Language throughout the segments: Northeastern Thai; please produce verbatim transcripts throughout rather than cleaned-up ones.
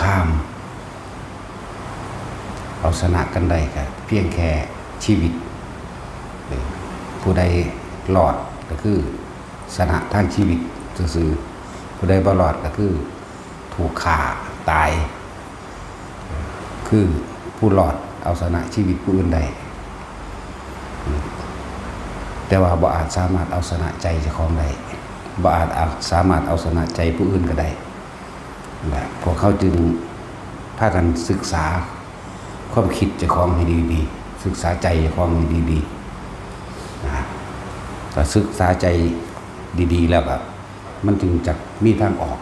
ข้าม เอาชนะกันได้ก็เพียงแค่ชีวิต ผู้ใดรอดก็คือชนะทางชีวิตซื่อๆ ผู้ใดบ่รอดก็คือถูกฆ่าตาย คือผู้รอดเอาชนะชีวิตผู้อื่นได้ แต่ว่าบ่อาจสามารถเอาชนะใจเจ้าของได้ บ่อาจเอาสามารถเอาชนะใจผู้อื่นก็ได้ และพวกเขาจึงพากันศึกษาความคิดเจ้าของให้ดีๆ ศึกษาใจเจ้าของให้ดีๆ นะ ถ้าศึกษาใจดีๆ แล้วก็มันจึงจะมีทางออก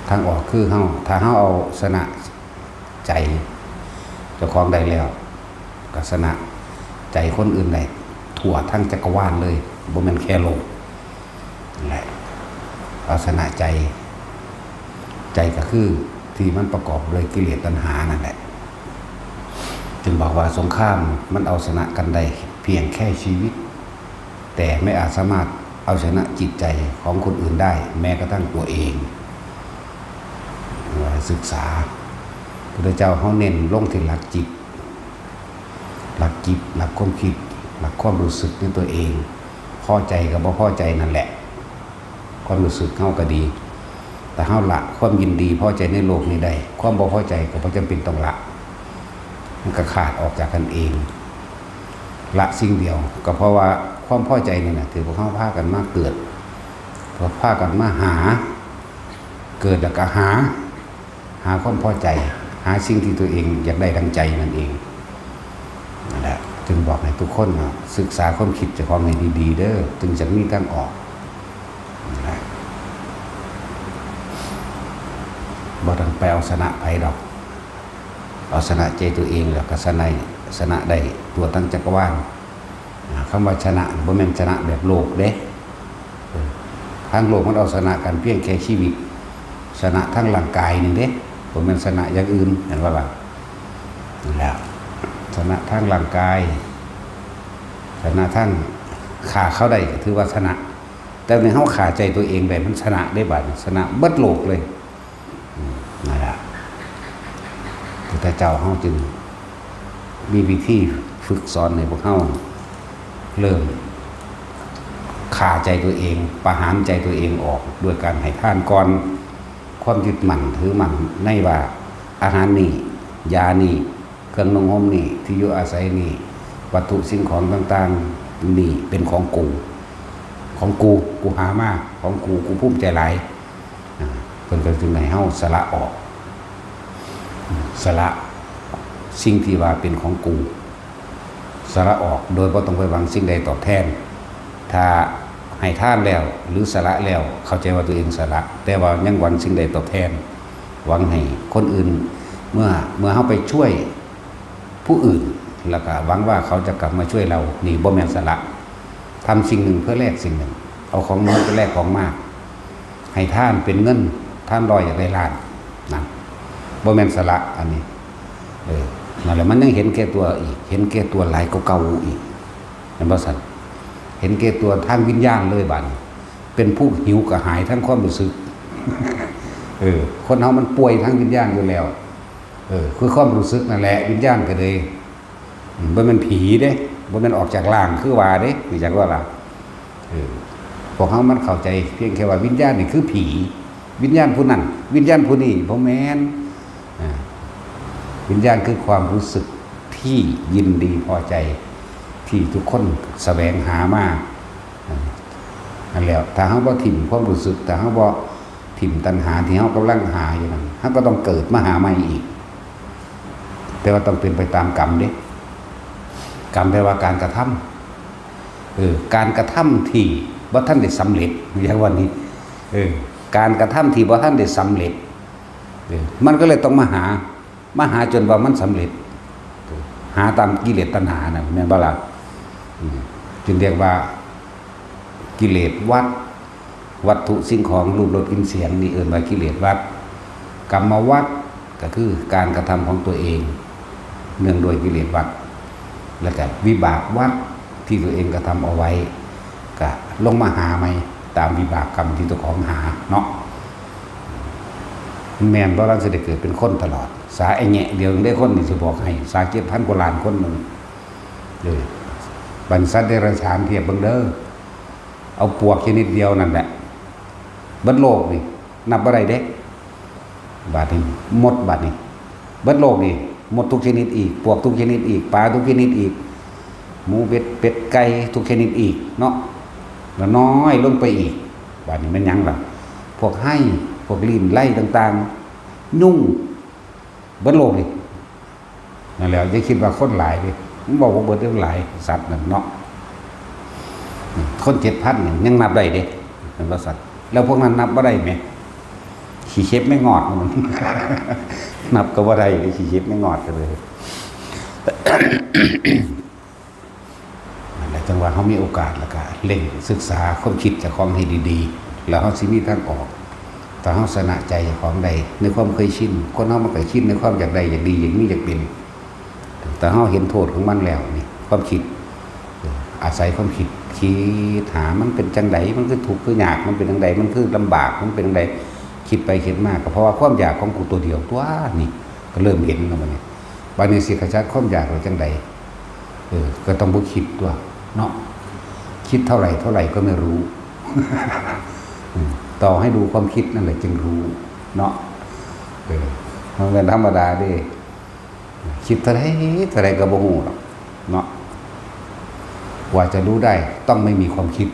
ทางออกคือเฮา ถ้าเฮาเอาชนะใจเจ้าของได้แล้ว ก็ชนะใจคนอื่นได้ทั่วทั้งจักรวาลเลย บ่แม่นแค่โลกนั่นแหละ เอาชนะใจ ใจก็คือที่มันประกอบด้วยกิเลสตัณหานั่นแหละ จึงบอกว่าสงครามมันเอาชนะกันได้เพียงแค่ชีวิต แต่ไม่อาจสามารถเอาชนะจิตใจของคนอื่นได้ แม้กระทั่งตัวเอง ศึกษา พุทธเจ้าเขาเน้นลงที่หลักจิต หลักจิต หลักความคิด หลักความรู้สึกในตัวเอง พอใจกับบ่พอใจนั่นแหละ ความรู้สึกเฮาก็ดี แต่เฮาละความยินดีพอใจในโลกนี้ได้ ความบ่พอใจก็บ่จำเป็นต้องละ มันก็ขาดออกจากกันเอง ละสิ่งเดียว ก็เพราะว่าความพอใจนี่นะ ที่พวกเฮาพากันมาเกิด พากันมาหา เกิดแล้วก็หา หาความพอใจ หาสิ่งที่ตัวเองอยากได้ดังใจนั่นเอง นั่นแหละ จึงบอกให้ทุกคนน่ะศึกษาความคิดเจ้าของให้ดีๆ เด้อ จึงจะมีทางออก นั่นแหละ บ่ต้องไปเอาชนะไผดอก เอาชนะใจตัวเองแล้วก็ชนะ ชนะได้ทั่วทั้งจักรวาล อ่า คำว่าชนะบ่แม่นชนะแบบโลกเด้ เออ ทางโลกมันเอาชนะกันเพียงแค่ชีวิต ชนะทางร่างกายหนึ่งเด้ บ่แม่นชนะอย่างอื่น เห็นบ่ล่ะ นั่นแหละ ชนะทางร่างกาย ชนะทางฆ่าเขาได้ก็ถือว่าชนะ แต่ในเฮาฆ่าใจตัวเองได้มันชนะได้บัดนี้ ชนะเบิดโลกเลย อืม นั่นแหละ พุทธเจ้าเฮาจึงมีวิธีฝึกสอนให้พวกเฮาเริ่มฆ่าใจตัวเอง ประหารใจตัวเองออกด้วยการให้ทานก่อน ความยึดมั่นถือมั่นในว่าอาหารนี่ ยานี่ เครื่องนุ่งห่มนี่ ที่อยู่อาศัยนี่ วัตถุสิ่งของต่างๆ นี่เป็นของกู ของกู กูหามา ของกู กูภูมิใจหลาย อ่า เพิ่นก็จึงให้เฮาสละออก สละสิ่งที่ว่าเป็นของกู สละออกโดยบ่ต้องไปหวังสิ่งใดตอบแทน ถ้าให้ทานแล้วหรือสละแล้ว เข้าใจว่าตัวเองสละ แต่ว่ายังหวังสิ่งใดตอบแทน หวังให้คนอื่น เมื่อ เมื่อเฮาไปช่วยผู้อื่น แล้วก็หวังว่าเขาจะกลับมาช่วยเรา นี่บ่แม่นสละ ทำสิ่งหนึ่งเพื่อแลกสิ่งหนึ่ง เอาของน้อยไปแลกของมาก ให้ทานเป็นเงิน ทานร้อยอยากได้ล้าน นะ บ่แม่นสละอันนี้ เออ นั่นแหละ มันยังเห็นแก่ตัวอีก เห็นแก่ตัวหลายกว่าเก่าอีก เห็นบ่ซั่น เห็นแก่ตัวทางวิญญาณเลยบัดนี้ เป็นผู้หิวกระหายทางความรู้สึก เออ คนเฮามันป่วยทางวิญญาณอยู่แล้ว เออ คือความรู้สึกนั่นแหละ วิญญาณก็เลย อืม บ่แม่นผีเด้ บ่แม่นออกจากร่างคือว่าเด้ รู้จักว่าล่ะ เออ พวกเฮามันเข้าใจเพียงแค่ว่าวิญญาณนี่คือผี วิญญาณผู้นั้น วิญญาณผู้นี้ บ่แม่น อ่า วิญญาณคือความรู้สึกที่ยินดีพอใจ ที่ทุกคนแสวงหามา อ่า นั่นแหละ ถ้าเฮาบ่ถิ่มความรู้สึก ถ้าเฮาบ่ถิ่มตัณหาที่เฮากำลังหาอยู่นั่น เฮาก็ต้องเกิดมาหาใหม่อีก แต่ว่าต้องเป็นไปตามกรรมเด้ กรรมแปลว่าการกระทำ เออ การกระทำที่บ่ทันได้สำเร็จ อย่างว่านี้ เออ การกระทำที่บ่ทันได้สำเร็จ เออ มันก็เลยต้องมาหา มาหาจนว่ามันสำเร็จ หาตามกิเลสตัณหานะ แม่นบ่ล่ะ อืม จึงเรียกว่ากิเลสวัฏ วัตถุสิ่งของรูปรสกลิ่นเสียงนี่เอิ้นว่ากิเลสวัฏ กรรมวัฏก็คือการกระทำของตัวเอง เนื่องด้วยกิเลสวัฏ แล้วก็วิบากวัฏที่ตัวเองกระทำเอาไว้ ก็ลงมาหาใหม่ตามวิบากกรรมที่เจ้าของหาเนาะ แม่นบ่ ลางสิได้เกิดเป็นคนตลอด สาไอ้แงะเดียวได้คนนี่สิบอกให้ สาเจ็ดพันกว่าล้านคนหนึ่ง เออ บัดสัตว์เดรัจฉานเทียบเบิ่งเด้อ เอาปวกชนิดเดียวนั่นแหละ เบิดโลกนี่ นับบ่ได้เด้ บาดนี้ มดบาดนี้ เบิดโลกนี่ มดทุกชนิดอีก ปวกทุกชนิดอีก ปลาทุกชนิดอีก หมูเป็ด เป็ดไก่ทุกชนิดอีกเนาะ แล้วน้อยลงไปอีก บาดนี้แม่นหยังล่ะ พวกไฮ่ พวกลิ้นไล่ต่างๆ ยุง เบิดโลกนี่ นั่นแหละ อย่าคิดว่าคนหลายเด้ มันบอกว่าเบิดเรื่องหลาย สัตว์นั่นเนาะ คนเจ็ดพันนี่ยังนับได้เด้ เห็นบ่สัตว์ แล้วพวกนั้นนับบ่ได้ไหม ขี้เข็บไม่งอดมัน นับก็บ่ได้เลย ขี้เข็บไม่งอดกันเลย นั่นแหละ จังว่าเฮามีโอกาสแล้วก็เร่งศึกษาความคิดเจ้าของให้ดีๆ แล้วเฮาสิมีทางออก ถ้าเฮาชนะใจเจ้าของได้ ในความเคยชิน คนเฮามันก็ชินในความอยากได้ อยากดี อยากมี อยากเป็น แต่เฮาเห็นโทษของมันแล้วนี่ ความคิด เออ อาศัยความคิด คิดหามันเป็นจังใด มันคือทุกข์คือยาก มันเป็นจังใด มันคือลำบาก มันเป็นจังใด คิดไปคิดมา ก็เพราะว่าความอยากของกูตัวเดียวตัวนี่ ก็เริ่มเห็นแล้วบัดนี้ บัดนี้สิขจัดความอยากไว้จังใด เออ ก็ต้องบ่คิดตัวเนาะ คิดเท่าไหร่เท่าไหร่ก็ไม่รู้ อืม ต่อให้ดูความคิดนั่นแหละจึงรู้เนาะ เออ มันเป็นธรรมดาเด้ คิดเท่าไหร่เท่าไหร่ก็บ่ฮู้หรอกเนาะ กว่าจะรู้ได้ต้องไม่มีความคิด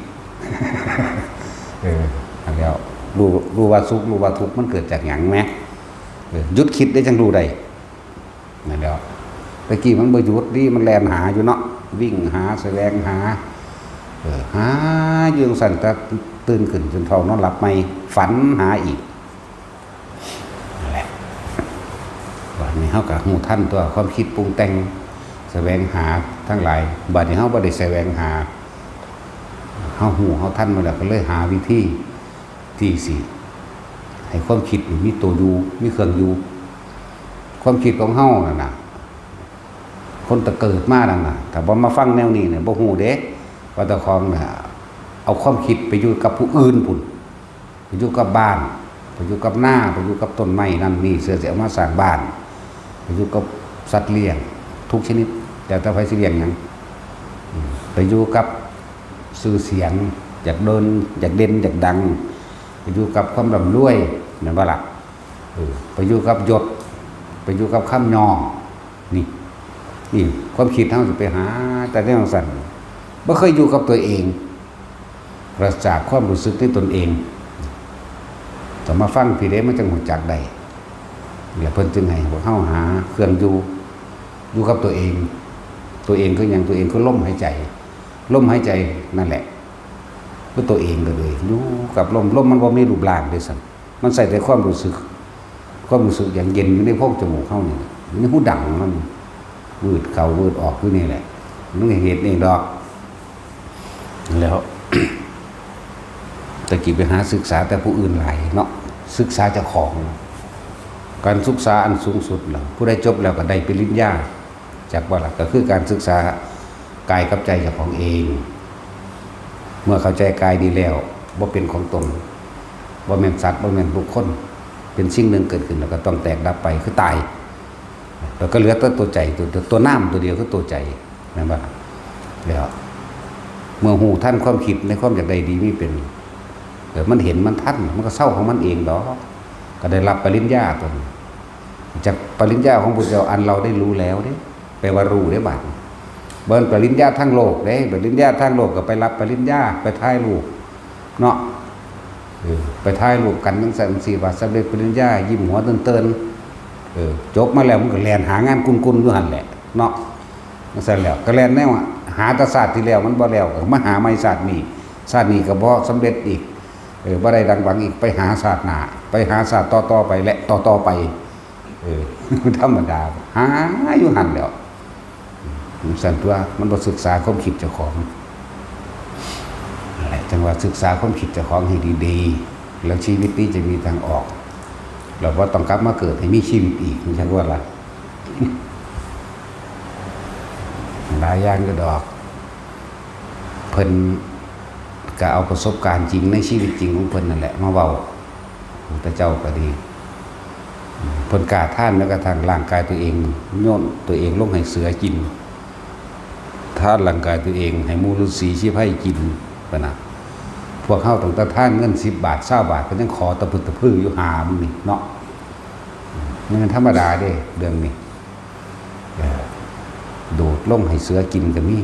เออ อันแล้ว รู้ รู้ว่าสุข รู้ว่าทุกข์ มันเกิดจากหยังแหม เออ หยุดคิดได้จังรู้ได้ นั่นแหล้ว ตะกี้มันบ่หยุดนี่ มันแล่นหาอยู่เนาะ วิ่งหา แสวงหา เออ หาอยู่จั่งซั้น แต่ตื่นขึ้นจนเฒ่านอนหลับใหม่ ฝันหาอีก นั่นแหละ บัดนี้เฮาก็ฮู้ทันตัวความคิดปรุงแต่ง แสวงหาทั้งหลาย บัดนี้เฮาบ่ได้แสวงหา เฮาฮู้ เฮาทันมาแล้ว ก็เลยหาวิธีที่สิให้ความคิดนี่มีตัวอยู่ มีเครื่องอยู่ ความคิดของเฮานั่นน่ะ คนแต่เกิดมานั่นน่ะ ถ้าบ่มาฟังแนวนี้เนี่ย บ่ฮู้เด้ ว่าเจ้าของน่ะ เอาความคิดไปอยู่กับผู้อื่นพุ้น ไปอยู่กับบ้าน ไปอยู่กับนา ไปอยู่กับต้นไม้นั่นนี่ เพื่อสิเอามาสร้างบ้าน ไปอยู่กับสัตว์เลี้ยงทุกชนิด แล้วแต่ไผสิเลี้ยงหยัง อืม ไปอยู่กับชื่อเสียง อยากเด่น อยากเด่น อยากดัง ไปอยู่กับความร่ำรวย แม่นบ่ล่ะ เออ ไปอยู่กับยศ ไปอยู่กับคำย่อง นี่ นี่ความคิดเฮาสิไปหาแต่แนวจั่งซั้น บ่เคยอยู่กับตัวเอง ปราศจากความรู้สึกในตนเอง ต้องมาฟังพี้เด้ มันจั่งรู้จักได้ แล้วเพิ่นจึงให้พวกเฮาหาเครื่องอยู่ อยู่กับตัวเอง ตัวเองคือหยัง ตัวเองคือลมหายใจ ลมหายใจนั่นแหละ คือตัวเองก็เลย อยู่กับลม ลมมันบ่มีรูปร่างเด้ซั่น มันใส่แต่ความรู้สึก ความรู้สึกอย่างเย็นอยู่ในโพรงจมูกเฮานี่ อยู่ในหูดังมัน วืดเข้าวืดออกอยู่นี่แหละ มันก็เฮ็ดเองดอก แล้ว ตะกี้ไปหาศึกษาแต่ผู้อื่นหลายเนาะ ศึกษาเจ้าของ การศึกษาอันสูงสุดล่ะ ผู้ใดจบแล้วก็ได้ปริญญา จักบ่ล่ะ ก็คือการศึกษากายกับใจเจ้าของเอง เมื่อเข้าใจกายดีแล้ว บ่เป็นของตน บ่แม่นสัตว์ บ่แม่นบุคคล เป็นสิ่งหนึ่งเกิดขึ้นแล้วก็ต้องแตกดับไป คือตาย แล้วก็เหลือแต่ตัวใจ ตัว ตัวนามตัวเดียวคือตัวใจ แม่นบ่ล่ะ แล้ว เมื่อฮู้ทันความคิดในความอยากได้ดีมีเป็น เออ มันเห็นมันทัน มันก็เซาของมันเองดอก ก็ได้รับปริญญาตัวนี้ จากปริญญาของพุทธเจ้า อันเราได้รู้แล้วเด้ แปลว่ารู้เด้บาดนี้ บ่แม่นปริญญาทางโลกเด้ ปริญญาทางโลกก็ไปรับปริญญา ไปถ่ายรูป เนาะ เออ ไปถ่ายรูปกันจั่งซั้นจั่งซี้ ว่าสำเร็จปริญญา ยิ้มหัวเตินๆ เออ จบมาแล้วมันก็แล่นหางานกุนๆอยู่หั่นแหละ เนาะ จั่งซั้นแล้ว ก็แล่นแนวหาแต่ชาติที่แล้วมันบ่แล้ว ก็มาหาใหม่ชาตินี้ ชาตินี้ก็บ่สำเร็จอีก เออ บ่ได้ดังหวังอีก ไปหาชาติหน้า ไปหาชาติต่อๆไป และต่อๆไป เออ ธรรมดา หาอยู่หั่นแหล้ว จั่งซั้นตัว มันบ่ศึกษาความคิดเจ้าของ นั่นแหละ จั่งว่าศึกษาความคิดเจ้าของให้ดีๆ แล้วชีวิตนี้จะมีทางออก เราบ่ต้องกลับมาเกิดให้มีชีวิตอีก จั่งว่าล่ะ หลายอย่างอยู่ดอก เพิ่นก็เอาประสบการณ์จริงในชีวิตจริงของเพิ่นนั่นแหละมาเว้า พระพุทธเจ้าก็ดี เพิ่นกล้าทานแม้กระทั่งร่างกายตัวเอง โยนตัวเองลงให้เสือกิน ทานร่างกายตัวเองให้หมู่ฤๅษีชีไพรกิน ปะนะ พวกเฮาตั้งแต่ทานเงินสิบบาท ซาวบาท ก็ยังขอตะพึดตะพืออยู่หามื้อนี้เนาะ มันธรรมดาเด้ เรื่องนี้ เออ โดดลงให้เสือกินก็มี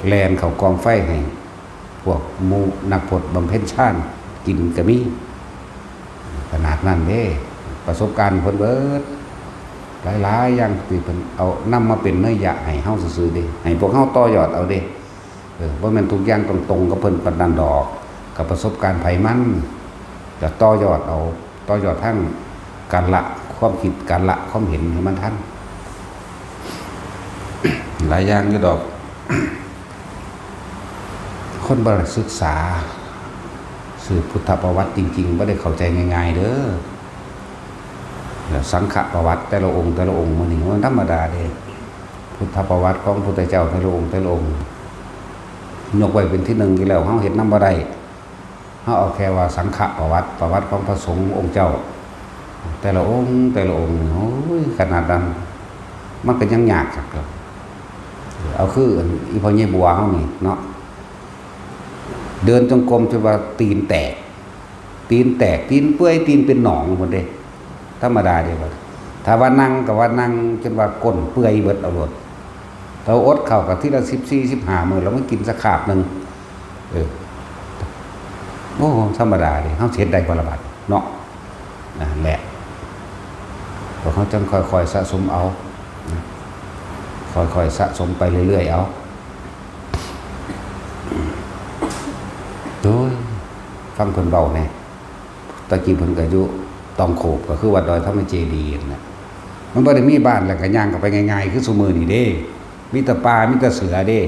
แล่นเข้ากองไฟให้พวกหมู่นักพจน์บำเพ็ญฌานกินก็มี ขนาดนั้นเด้ ประสบการณ์เพิ่นเบิด หลายๆ อย่างที่เพิ่นเอานำมาเป็นนัยยะให้เฮาซื่อๆ เด้ ให้พวกเฮาต่อยอดเอาเด้ เออ บ่แม่นทุกอย่างต้องตรงกับเพิ่นปานนั้นดอก กับประสบการณ์ไผมัน ก็ต่อยอดเอา ต่อยอดทั้งการละความคิด การละความเห็นให้มันทัน หลายอย่างอยู่ดอก คนบ่ได้ศึกษา สืบพุทธประวัติจริงๆ บ่ได้เข้าใจง่ายๆ เด้อ แล้วสังฆประวัติแต่ละองค์แต่ละองค์มื้อนี้มันธรรมดาเด้ พุทธประวัติของพุทธเจ้าแต่ละองค์แต่ละองค์ ยกไว้เป็นที่หนึ่งอยู่แล้ว เฮาเฮ็ดนำบ่ได้ เฮาเอาแค่ว่าสังฆประวัติ ประวัติของพระสงฆ์องค์เจ้า แต่ละองค์แต่ละองค์ โอ้ย ขนาดนั้น มันก็ยังยากคัก เอาคืออันอีพ่อใหญ่บัวเฮานี่เนาะ เดินจงกรมจนว่าตีนแตก ตีนแตก ตีนเปื่อย ตีนเป็นหนองหมดเด้ ธรรมดาเด้บัด ถ้าว่านั่งก็ว่านั่งจนว่าก้นเปื่อยเบิดเอาโลด เราอดข้าวก็ทีละสิบสี่ สิบห้ามื้อ แล้วมากินสักคาบหนึ่ง เออ โอ้ ธรรมดาเด้ เฮาสิเฮ็ดได้บ่ล่ะบัดเนาะ นั่นแหละ พวกเฮาจั่งค่อยๆ สะสมเอา นะ ค่อยๆ สะสมไปเรื่อยๆ เอา โอ้ย ฟังเพิ่นเว้าแหน่ ตะกี้เพิ่นก็อยู่ตองโขบ ก็คือวัดดอยธรรมเจดีย์นั่นแหละ มันบ่ได้มีบ้านแล้วก็ย่างเข้าไปง่ายๆ คือซุมื้อนี้เด้ มีแต่ป่า มีแต่เสือเด้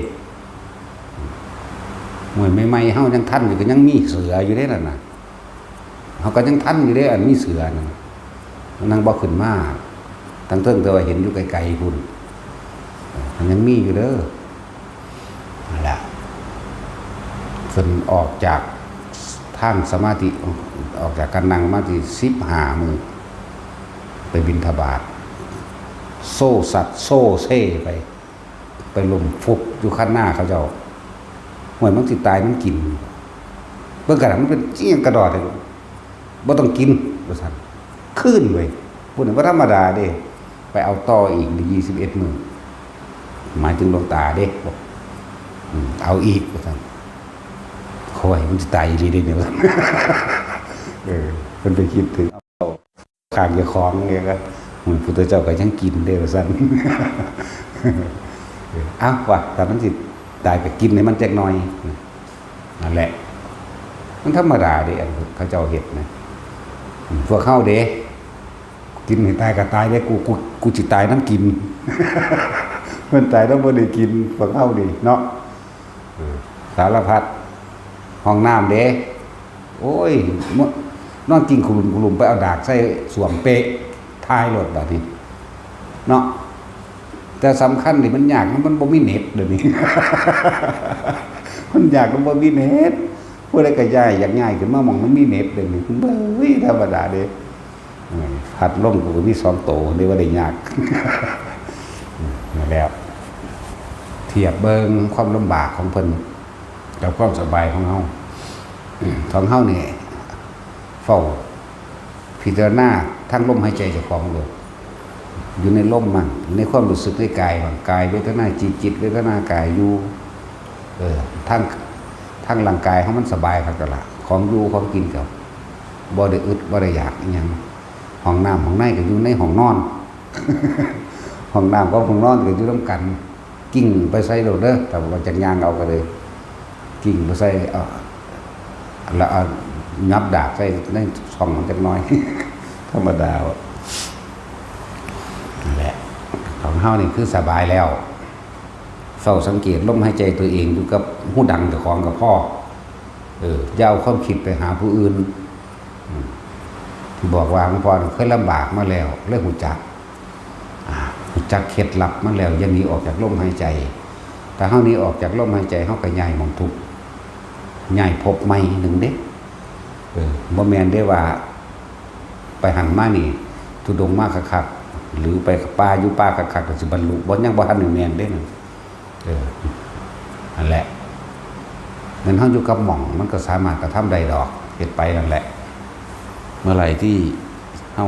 มื้อใหม่ๆ เฮายังทันอยู่ ก็ยังมีเสืออยู่เด้นั่นน่ะ เฮาก็ยังทันอยู่เด้ อันมีเสือนั่น มันยังบ่ขึ้นมา ทั้งเทิงแต่ว่าเห็นอยู่ไกลๆ พุ้น มันยังมีอยู่เด้อ นั่นแหละ เพิ่นออกจากทางสมาธิ ออกจากการนั่งมาที่สิบห้ามื้อ ไปบิณฑบาต โซ่สัตว์โซ่เซ่ไป ไปล้มฟุบอยู่คันนาเขาเจ้า ห่วย มันสิตายนำกิน เบิ่งกะดาษมันเป็นอิหยังกะดอดเลย บ่ต้องกิน ว่าซั่น คืนเว้ย พุ้นน่ะบ่ธรรมดาเด้ ไปเอาต่ออีก ยี่สิบเอ็ดมื้อ หมายถึงหลวงตาเด้ บอก อืม เอาอีก ว่าซั่น โอ้ย มันสิตายอีหลีเด้เนี่ย ว่าซั่น เออ เพิ่นไปคิดถึง ข้างเจ้าของเนี่ยก็ โอ้ย พุทธเจ้าก็ยังกินเด้ ว่าซั่น เอ้า ว่า ถ้ามันสิตายก็กินให้มันจักหน่อย นั่นแหละ มันธรรมดาเด้ อันเขาเจ้าเฮ็ดนะ พวกเฮาเด้ กินให้ตายก็ตายเด้ กู กู กูสิตายนำกิน มันตายนำบ่ได้กิน พวกเฮานี่เนาะ เออ สารพัด ห้องน้ำเด้ โอ้ย ม- นอนกิ้งขลุมขลุม ไปเอาดากใส่ส้วมเปะ ถ่ายโลดบัดนี้ เนาะ แต่สำคัญนี่มันยาก มันบ่มีเน็ตเดี๋ยวนี้ มันยาก มันบ่มีเน็ต ผู้ใดก็ย้าย อยากย้ายขึ้นมาหม่องมันมีเน็ตเดี๋ยวนี้ เฮ้ย ธรรมดาเด้ เออ พัดลมกูก็มีสองโต เรียกว่าได้ยาก นั่นแหละ เทียบเบิ่งความลำบากของเพิ่นกับความสบายของเฮา ของเฮานี่ เฝ้าพิจารณาทั้งลมหายใจเจ้าของโลด อยู่ในลมมัน อยู่ในความรู้สึกในกายมัน กายเวทนาจิต จิตเวทนากายอยู่ เออ ทั้ง ทั้งร่างกายของมันสบายคักแล้วล่ะ ของอยู่ของกินก็บ่ได้อึดบ่ได้อยากอิหยัง ห้องน้ำห้องในก็อยู่ในห้องนอน ห้องน้ำกับห้องนอนก็อยู่นำกัน กิ้งไปใส่โลดเด้อ ถ้าว่าจักย่างเอาก็เลย กิ้งไปใส่ เอา แล้วเอาหยับดากใส่ในช่องมันจักหน่อย ธรรมดา นั่นแหละ ของเฮานี่คือสบายแล้ว เฝ้าสังเกตลมหายใจตัวเองอยู่กับฮูดังเจ้าของก็พอ เออ อย่าเอาความคิดไปหาผู้อื่น อืม ที่บอกว่าหลวงพ่อเคยลำบากมาแล้ว เลยฮู้จัก อ่า ฮู้จักเคล็ดลับมันแล้ว อย่าหนีออกจากลมหายใจ ถ้าเฮาหนีออกจากลมหายใจ เฮาก็ย้ายหม่องทุกข์ ย้ายภพใหม่หนึ่งเด้ เออ บ่แม่นเด้ว่า ไปหั้นมานี่ ธุดงค์มาคักๆ หรือไปป่าอยู่ป่าคักๆ ก็สิบรรลุบ่ ยังบ่ทันได้แม่นเด้นั่น เออ นั่นแหละ แม่นเฮาอยู่กับหม่อง มันก็สามารถกระทำได้ดอก เฮ็ดไปนั่นแหละ เมื่อไหร่ที่เฮา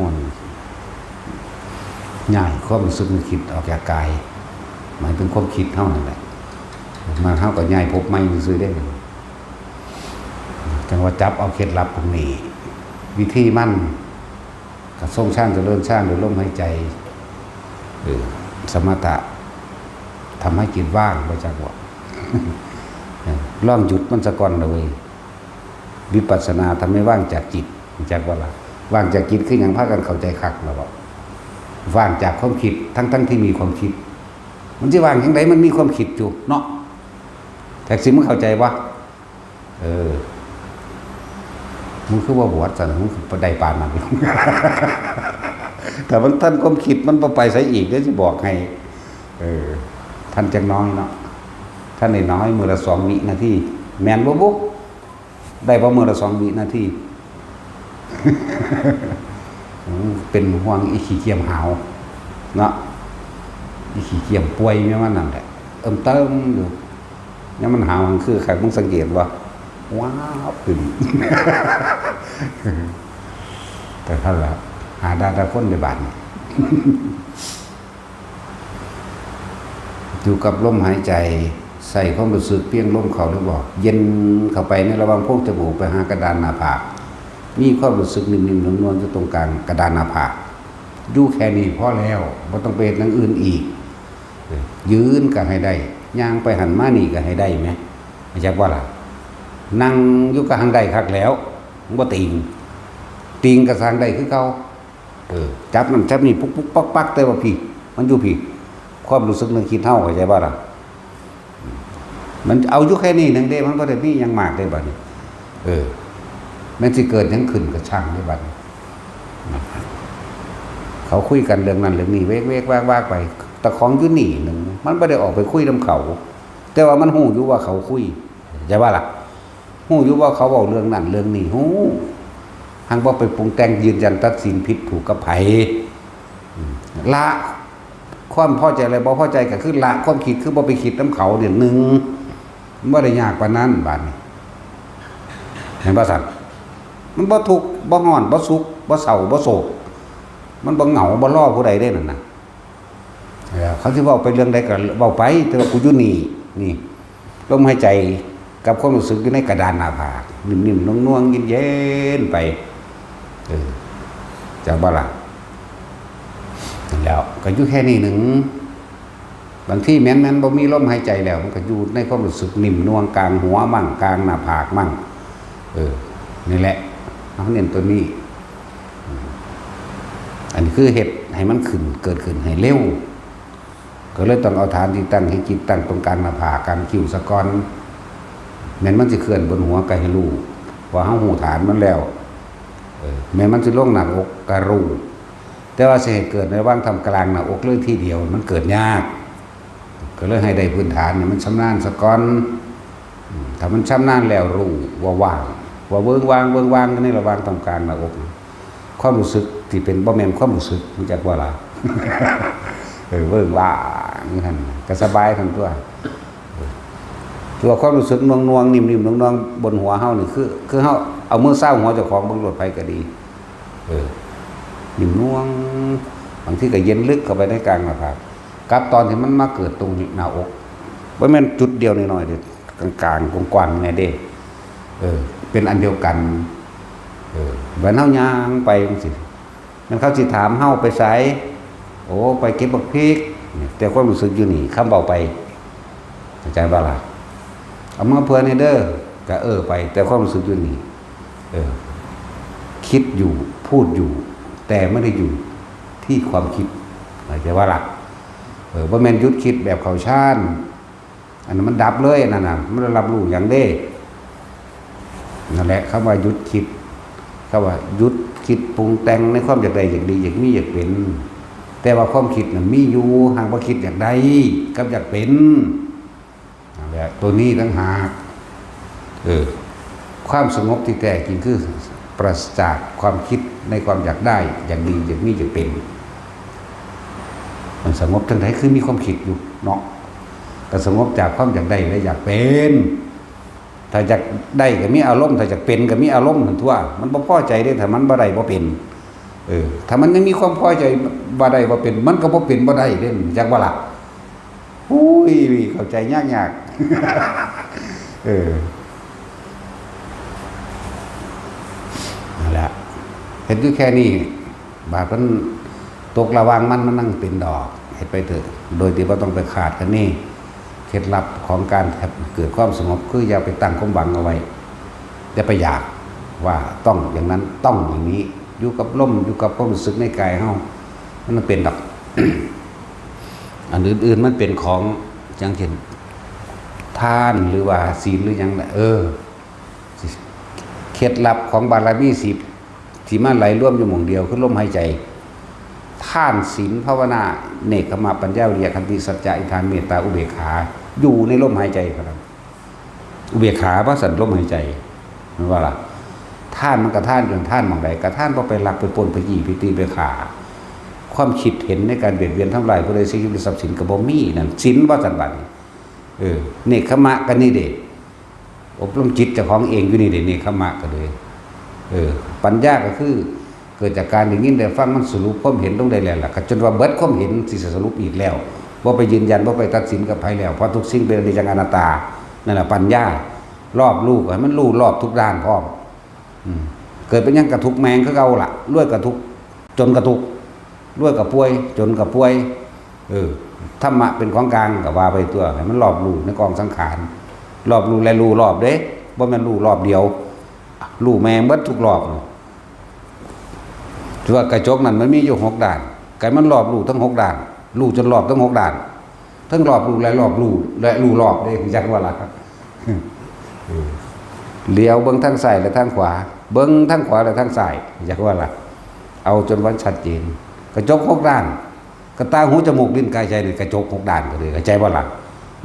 ย้ายความรู้สึกนึกคิดออกจากกาย หมายถึงความคิดเฮานั่นแหละ มันเฮาก็ย้ายภพใหม่ซื่อๆ เด้ จั่งว่าจับเอาเคล็ดลับพวกนี้ วิธีมัน ก็ทรงฌานเจริญฌานด้วยลมหายใจ เออ สมถะ ทำให้จิตว่าง บ่จักว่า เออ ลองหยุดมันซะก่อนเลย วิปัสสนาทำให้ว่างจากจิต จักว่าล่ะ ว่างจากจิตคือหยัง พากันเข้าใจคักแล้วบ่ ว่างจากความคิด ทั้งๆ ที่มีความคิด มันสิว่างจั่งใด มันมีความคิดอยู่เนาะ แท็กซี่ มึงเข้าใจบ่ เออ มึงคือว่าบวชซั่น มึงคือได้ปานนั้น แต่มันทันความคิด มันบ่ไปไสอีก เดี๋ยวสิบอกให้ เออ ทันจักน้อยเนาะ ทันน้อยๆ มื้อละสองวินาที แม่นบ่บุ ได้บ่มื้อละสองวินาที อืม เป็นห่วงอีขี้เกียจหาวเนาะ อีขี้เกียจป่วยแม่นมันนั่นแหละ เอิ้มเติมอยู่ ยามมันหาวคือคัก มึงสังเกตบ่ ว้าวขึ้น แต่เท่านั้นล่ะ หาได้แต่คนในบ้าน อยู่กับลมหายใจ ใส่ความรู้สึกเพียงลมเข้าหรือออก เย็นเข้าไปในระหว่างโพรงจมูกไปหากระดานหน้าผาก มีความรู้สึกนิ่มๆ นวลๆ อยู่ตรงกลางกระดานหน้าผาก อยู่แค่นี้พอแล้ว บ่ต้องไปเฮ็ดอย่างอื่นอีก เออ ยืนก็ให้ได้ ย่างไปหั้นมานี่ก็ให้ได้แหม เข้าใจบ่ล่ะ นั่งอยู่ก็หั้นได้คักแล้ว บ่ติง ติงก็สร้างได้คือเก่า เออ จับนั่นจับนี่ ปุ๊กปุ๊กปักปัก แต่ว่าพี้ มันอยู่พี้ ความรู้สึกนึกคิดเฮา เข้าใจบ่ล่ะ มันเอาอยู่แค่นี้หนึ่งเด้ มันบ่ได้มีหยังมากเด้บัดนี้ เออ แม่นสิเกิดหยังขึ้นก็ช่างเด้บัดนี้ เขาคุยกันเรื่องนั้นเรื่องนี้ เวกๆ วากๆ ไป แต่ของอยู่นี่หนึ่ง มันบ่ได้ออกไปคุยนำเขา แต่ว่ามันฮู้อยู่ว่าเขาคุย เข้าใจบ่ล่ะ ฮู้อยู่ว่าเขาเว้าเรื่องนั้นเรื่องนี้ ฮู้ หังบ่ไปปรุงแต่งยืนยันตัดสินผิดถูกกับไผ อืม ละความพอใจและบ่พอใจก็คือละความคิด คือบ่ไปคิดนำเขาเนี่ย หนึ่ง มันบ่ได้ยากปานนั้น บาดนี้ เห็นบ่ซั่น มันบ่ทุกข์ บ่ร้อน บ่สุข บ่เศร้า บ่โศก มันบ่เหงา บ่รอผู้ใดเด้นั่นน่ะ เออ เขาสิเว้าไปเรื่องใดก็เว้าไป แต่ว่ากูอยู่นี่ นี่ ลมหายใจกับความรู้สึกอยู่ในกระดานหน้าผาก นิ่มๆ นวลๆ เย็นๆ ไป เออ จักบ่ล่ะ แล้วก็อยู่แค่นี้หนึ่ง บางทีแม่นๆ บ่มีลมหายใจแล้ว มันก็อยู่ในความรู้สึกนิ่มนวลกลางหัวมั่ง กลางหน้าผากมั่ง เออ นี่แหละ เฮาเน้นตัวนี้ อืม อันนี้คือเฮ็ดให้มันขึ้น เกิดขึ้นให้เร็ว ก็เลยต้องเอาฐานที่ตั้งให้จิตตั้งตรงกลางหน้าผาก กลางคิ้วซะก่อน แม่นมันสิเคลื่อนบนหัวก็ให้รู้ ว่าเฮารู้ฐานมันแล้ว เออ แม่นมันสิลงหน้าอกก็รู้ แต่ว่าสิให้เกิดในระหว่างท่ามกลางหน้าอกเลยทีเดียว มันเกิดยาก ก็เลยให้ได้พื้นฐานให้มันชำนาญซะก่อน อืม ถ้ามันชำนาญแล้วรู้ว่าว่าง ว่าเวิ้งว้าง เวิ้งว้างในระหว่างท่ามกลางหน้าอก ความรู้สึกที่เป็น บ่แม่นความรู้สึก รู้จักบ่ล่ะ เออ เวิ้งว้างหั่น ก็สบายทั้งตัว ตัวความรู้สึกนวลๆ นิ่มๆ นวลๆ บนหัวเฮานี่ คือ คือเฮาเอามือซาวหัวเจ้าของเบิ่งโลด ไผก็ดี เออ นิ่มนวล บางทีก็เย็นลึกเข้าไปในกลางหน้าผาก กับตอนที่มันมาเกิดตรงหน้าอก บ่แม่นจุดเดียวน้อยๆ เด้ กลางๆ กว้างๆ แน่เด้ เออ เป็นอันเดียวกัน เออ เหมือนเฮาย่างไปจั่งซี้ มันเขาสิถามเฮาไปไส โอ้ ไปเก็บบักพริก นี่ แต่ความรู้สึกอยู่นี่ คำเว้าไป เข้าใจบ่ล่ะ เอามาเผื่อแหน่เด้อ ก็เออไป แต่ความรู้สึกอยู่นี่ เออ คิดอยู่ พูดอยู่ แต่ไม่ได้อยู่ที่ความคิด เข้าใจบ่ล่ะ เออ บ่แม่นหยุดคิดแบบเข้าฌาน อันนั้นมันดับเลย อันนั้นน่ะ มันรับรู้หยังเด้ นั่นแหละ คำว่าหยุดคิด คำว่าหยุดคิดปรุงแต่งในความอยากได้ อยากดี อยากมี อยากเป็น แต่ว่าความคิดน่ะมีอยู่ หากบ่คิดอยากได้กับอยากเป็น นั่นแหละ ตัวนี้ต่างหาก เออ ความสงบที่แท้จริงคือ ปราศจากความคิดในความอยากได้ อยากดี อยากมี อยากเป็น มันสงบจังใดคือมีความคิดอยู่เนาะ ก็สงบจากความอยากได้และอยากเป็น ถ้าอยากได้ก็มีอารมณ์ ถ้าอยากเป็นก็มีอารมณ์หั่นตั๊ว มันบ่พอใจเด้ ถ้ามันบ่ได้บ่เป็น เออ ถ้ามันยังมีความพอใจว่าได้ว่าเป็น มันก็บ่เป็นบ่ได้เด้ จักบ่ล่ะ อุ้ย เข้าใจยากๆ เออ นั่นแหละ เฮ็ดอยู่แค่นี้ บาปมันตกระหว่างมัน มันนั่งเป็นดอก เฮ็ดไปเถอะ โดยที่บ่ต้องไปคาดคะเน เคล็ดลับของการเกิดความสงบ คืออย่าไปตั้งความหวังเอาไว้ อย่าไปอยากว่าต้องอย่างนั้น ต้องอย่างนี้ อยู่กับลม อยู่กับความรู้สึกในกายเฮา มันเป็นดอก อันอื่นๆ มันเป็นของ อย่างเช่น ทาน หรือว่าศีล หรือหยังน่ะ เออ เคล็ดลับของบารมีสิบ ที่มาไหลรวมอยู่หม่องเดียว คือลมหายใจ ทาน ศีล ภาวนา เนกขัมมะ ปัญญา วิริยะ ขันติ สัจจะ อธิษฐาน เมตตา อุเบกขา อยู่ในลมหายใจเท่านั้น อุเบกขา ว่าซั่น ลมหายใจ แม่นบ่ล่ะ ทานมันก็ทาน จนทานหม่องใด ก็ทานบ่ไปลัก ไปปล้น ไปจี้ ไปตี ไปฆ่า ความคิดเห็นในการเบียดเบียนทำลายผู้ใด เสียชีวิต ทรัพย์สินก็บ่มี นั่นศีล ว่าซั่น บัดนี้ เออ เนกขัมมะก็นี่เด้ อบรมจิตเจ้าของเองอยู่นี่เด้ เนกขัมมะก็เลย เออ ปัญญาก็คือ เกิดจากการได้ยินได้ฟัง มันสรุปความเห็นลงได้แล้วล่ะ ก็จนว่าเบิดความเห็นสิสรุปอีกแล้ว บ่ไปยืนยัน บ่ไปตัดสินกับไผแล้ว เพราะทุกสิ่งเป็นอนิจจังอนัตตา นั่นแหละปัญญา รอบรู้ ก็ให้มันรู้รอบทุกด้านพร้อม อืม เกิดเป็นหยังกะทุกข์แม่งคือเก่าล่ะ รวยกะทุกข์ จนกะทุกข์ รวยกะป่วย จนกะป่วย เออ ธรรมะเป็นของกลางก็ว่าไปตั๊ว ให้มันรอบรู้ในกองสังขาร รอบรู้และรู้รอบเด้ บ่แม่นรู้รอบเดียว รู้แม่งเบิดทุกรอบ ถือว่ากระจกนั่นมันมีอยู่หกด้าน ก็ให้มันรอบรู้ทั้งหกด้าน รู้จนรอบทั้งหกด้าน ทั้งรอบรู้และรอบรู้และรู้รอบเด้ จักว่าล่ะ เออ เหลียวเบิ่งทางซ้ายและทางขวา เบิ่งทางขวาและทางซ้าย จักว่าล่ะ เอาจนมันชัดเจน กระจกหกด้าน ก็ตา หู จมูก ลิ้น กาย ใจ นี่กระจกหกด้านก็เลย เข้าใจบ่ล่ะ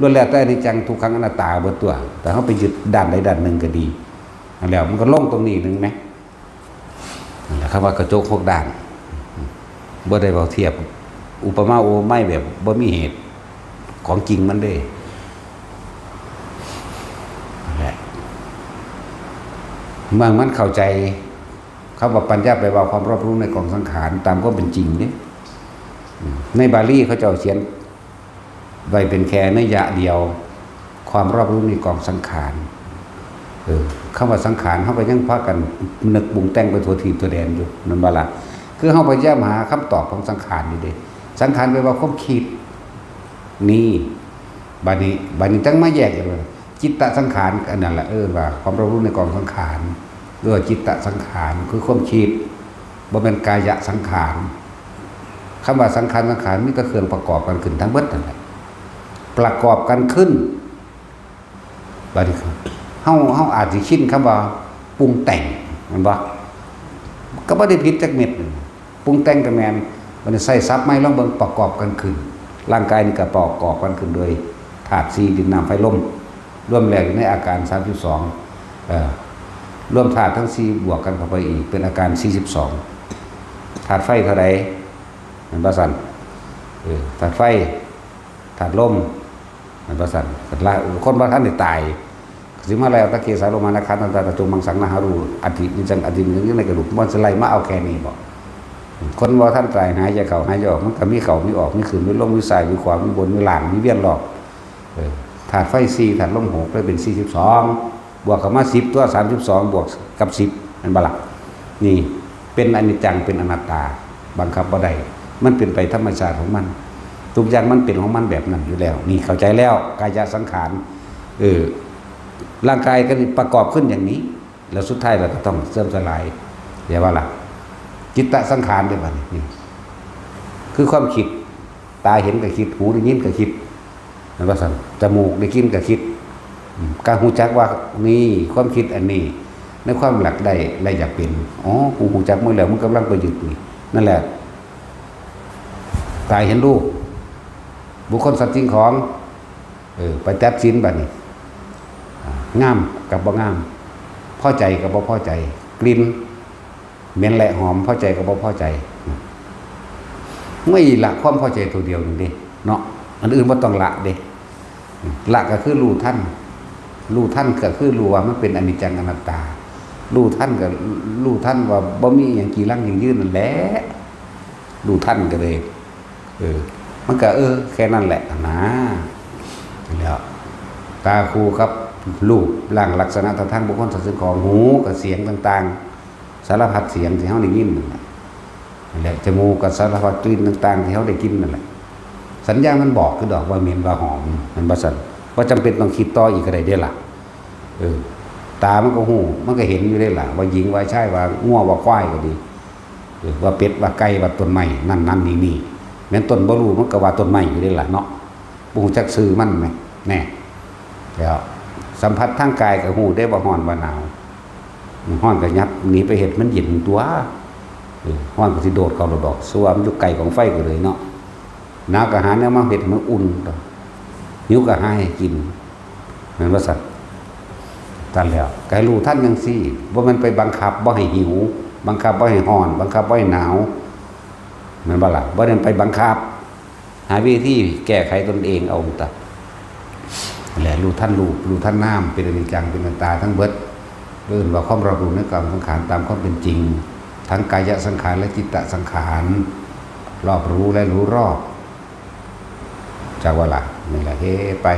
ล้วนแล้วแต่อนิจจัง ทุกขัง อนัตตาเบิดตั๊ว แต่เฮาไปยึดด้านใดด้านหนึ่งก็ดี นั่นแหละ มันก็ลงตรงนี้หนึ่งไหม นั่นแหละ คำว่ากระจกหกด้าน บ่ได้เว้าเทียบ อุปมาอุปไมยแบบบ่มีเหตุ ของจริงมันเด้ นั่นแหละ เมื่อมันเข้าใจ คำว่าปัญญาแปลว่าความรอบรู้ในกองสังขารตามความเป็นจริงเด้ อืม ในบาลีเขาเจ้าเขียนไว้เป็นแค่นัยยะเดียว ความรอบรู้ในกองสังขาร เออ คำว่าสังขาร เฮาก็ยังพากันนึกปรุงแต่งไปทั่วทีปทั่วแดนอยู่ นั่นบ่ล่ะ คือเฮาพยายามหาคำตอบของสังขารอยู่เด้ สังขารแปลว่าความคิด นี่ บัดนี้ บัดนี้จั่งมาแยกกันว่า จิตตสังขาร อันนั้นแหละ เออ ว่าความรอบรู้ในกองสังขาร เออ จิตตสังขาร คือความคิด บ่แม่นกายสังขาร คำว่าสังขาร สังขาร มีแต่เครื่องประกอบกันขึ้นทั้งเบิดนั่นแหละ ประกอบกันขึ้น บัดนี้ เฮา เฮาอาจสิชินคำว่าปรุงแต่ง แม่นบ่ ก็บ่ได้ผิดจักเม็ดหนึ่ง ปรุงแต่งก็แม่น บัดนี้ใส่ศัพท์ใหม่ลองเบิ่ง ประกอบกันขึ้น ร่างกายนี่ก็ประกอบกันขึ้นโดยธาตุสี่ ดิน น้ำ ไฟ ลม รวมแล้วอยู่ในอาการสามสิบสอง เอ่อ รวมธาตุทั้งสี่บวกกันเข้าไปอีก เป็นอาการสี่สิบสอง ธาตุไฟเท่าใด แม่นบ่ซั่น เออ ธาตุไฟ ธาตุลม แม่นบ่ซั่น คันละ คนบ่ทันได้ตาย สิมาไล่เอาตะเกสาโลมานะขันธันตาตะจุมมังสังนะหารู อัตถินิจจัง อัตถินิจจัง อยู่ในกระดูก มันสิไล่มาเอาแค่นี้บ่ คนบ่ทันตาย หายใจเข้า หายใจออก มันก็มีเข้า มีออก มีขึ้น มีลง มีซ้าย มีขวา มีบน มีล่าง มีเวียนรอบ เออ ธาตุไฟสี่ ธาตุลมหก เลยเป็นสี่สิบสอง บวกเข้ามาสิบตั๊ว สามสิบสอง บวกกับสิบ แม่นบ่ล่ะ นี่เป็นอนิจจัง เป็นอนัตตา บังคับบ่ได้ มันเป็นไปธรรมชาติของมัน ทุกอย่างมันเป็นของมันแบบนั้นอยู่แล้ว นี่เข้าใจแล้ว กายสังขาร เออ ร่างกายก็ประกอบขึ้นอย่างนี้ แล้วสุดท้ายเราก็ต้องเสื่อมสลาย เรียกว่าล่ะ จิตตสังขารเด้บัดนี้ นี่ คือความคิด ตาเห็นก็คิด หูได้ยินก็คิด แม่นบ่ซั่น จมูกได้กลิ่นก็คิด อืม ก็ฮู้จักว่านี่ความคิดอันนี้ ในความอยากได้และอยากเป็น อ๋อ กูฮู้จักมึงแล้ว มึงกำลังไปยึดนี่ นั่นแหละ ตาเห็นรูป บุคคล สัตว์ สิ่งของ เออ ไปตัดสินบัดนี้ อ่า งามกับบ่งาม พอใจกับบ่พอใจ กลิ่น เหม็นและหอม พอใจกับบ่พอใจ ไม่ละความพอใจตัวเดียวนึงเด้เนาะ อันอื่นบ่ต้องละเด้ ละก็คือรู้ทัน รู้ทันก็คือรู้ว่ามันเป็นอนิจจังอนัตตา รู้ทันก็รู้ทันว่าบ่มีอหย่างจีรังยั่งยืนนั่นแหละ รู้ทันก็เลย เออ มันก็ เออ แค่นั้นแหละนะ แล้ว ตาคู่กับรูปร่างลักษณะท่าทางบุคคลสัตว์สิ่งของ หูกับเสียงต่างๆ สารพัดเสียงที่เฮาได้ยินนั่นแหละ นั่นแหละ จมูกกับสารพัดกลิ่นต่างๆ ที่เฮาได้กลิ่นนั่นแหละ สัญญามันบอกคือดอกว่าเหม็นว่าหอม มันบ่ซั่น บ่จำเป็นต้องคิดต่ออีกก็ได้เด้ล่ะ เออ ตามันก็ฮู้ มันก็เห็นอยู่เด้ล่ะ ว่าหญิงว่าชาย ว่างัวว่าควายก็ดี เออ ว่าเป็ดว่าไก่ ว่าต้นไม้ นั่นนั่นนี่นี่ แม่นต้นบ่รู้ มันก็ว่าต้นไม้อยู่เด้ล่ะเนาะ บ่ฮู้จักชื่อมันแหม แน่ แล้วสัมผัสทางกายก็ฮู้ได้ว่าร้อนว่าหนาว ฮ้อนก็ยับหนีไปเฮ็ดมันเย็นตั๊ว เออ ฮ้อนก็สิโดดเข้าโลดดอก ซั่วมันอยู่ไกลกองไฟก็เลยเนาะ หนาวก็หาแนวมาเฮ็ดให้มันอุ่นตั๊ว หิวก็หาให้กิน แม่นบ่ซั่น ตั๊นแล้ว ก็ให้รู้ทันจั่งซี้ บ่แม่นไปบังคับบ่ให้หิว บังคับบ่ให้ฮ้อน บังคับบ่ให้หนาว แม่นบ่ล่ะ บ่ได้ไปบังคับ หาวิธีแก้ไขตนเองเอาตั๊ว และรู้ทันรูป รู้ทันนาม เป็นอนิจจัง เป็นอนัตตาทั้งเบิด เอิ้นว่าความรอบรู้ในกองสังขารตามความเป็นจริง ทั้งกายสังขารและจิตสังขาร รอบรู้และรู้รอบ จักว่าล่ะ นี่แหละ เฮ็ดไป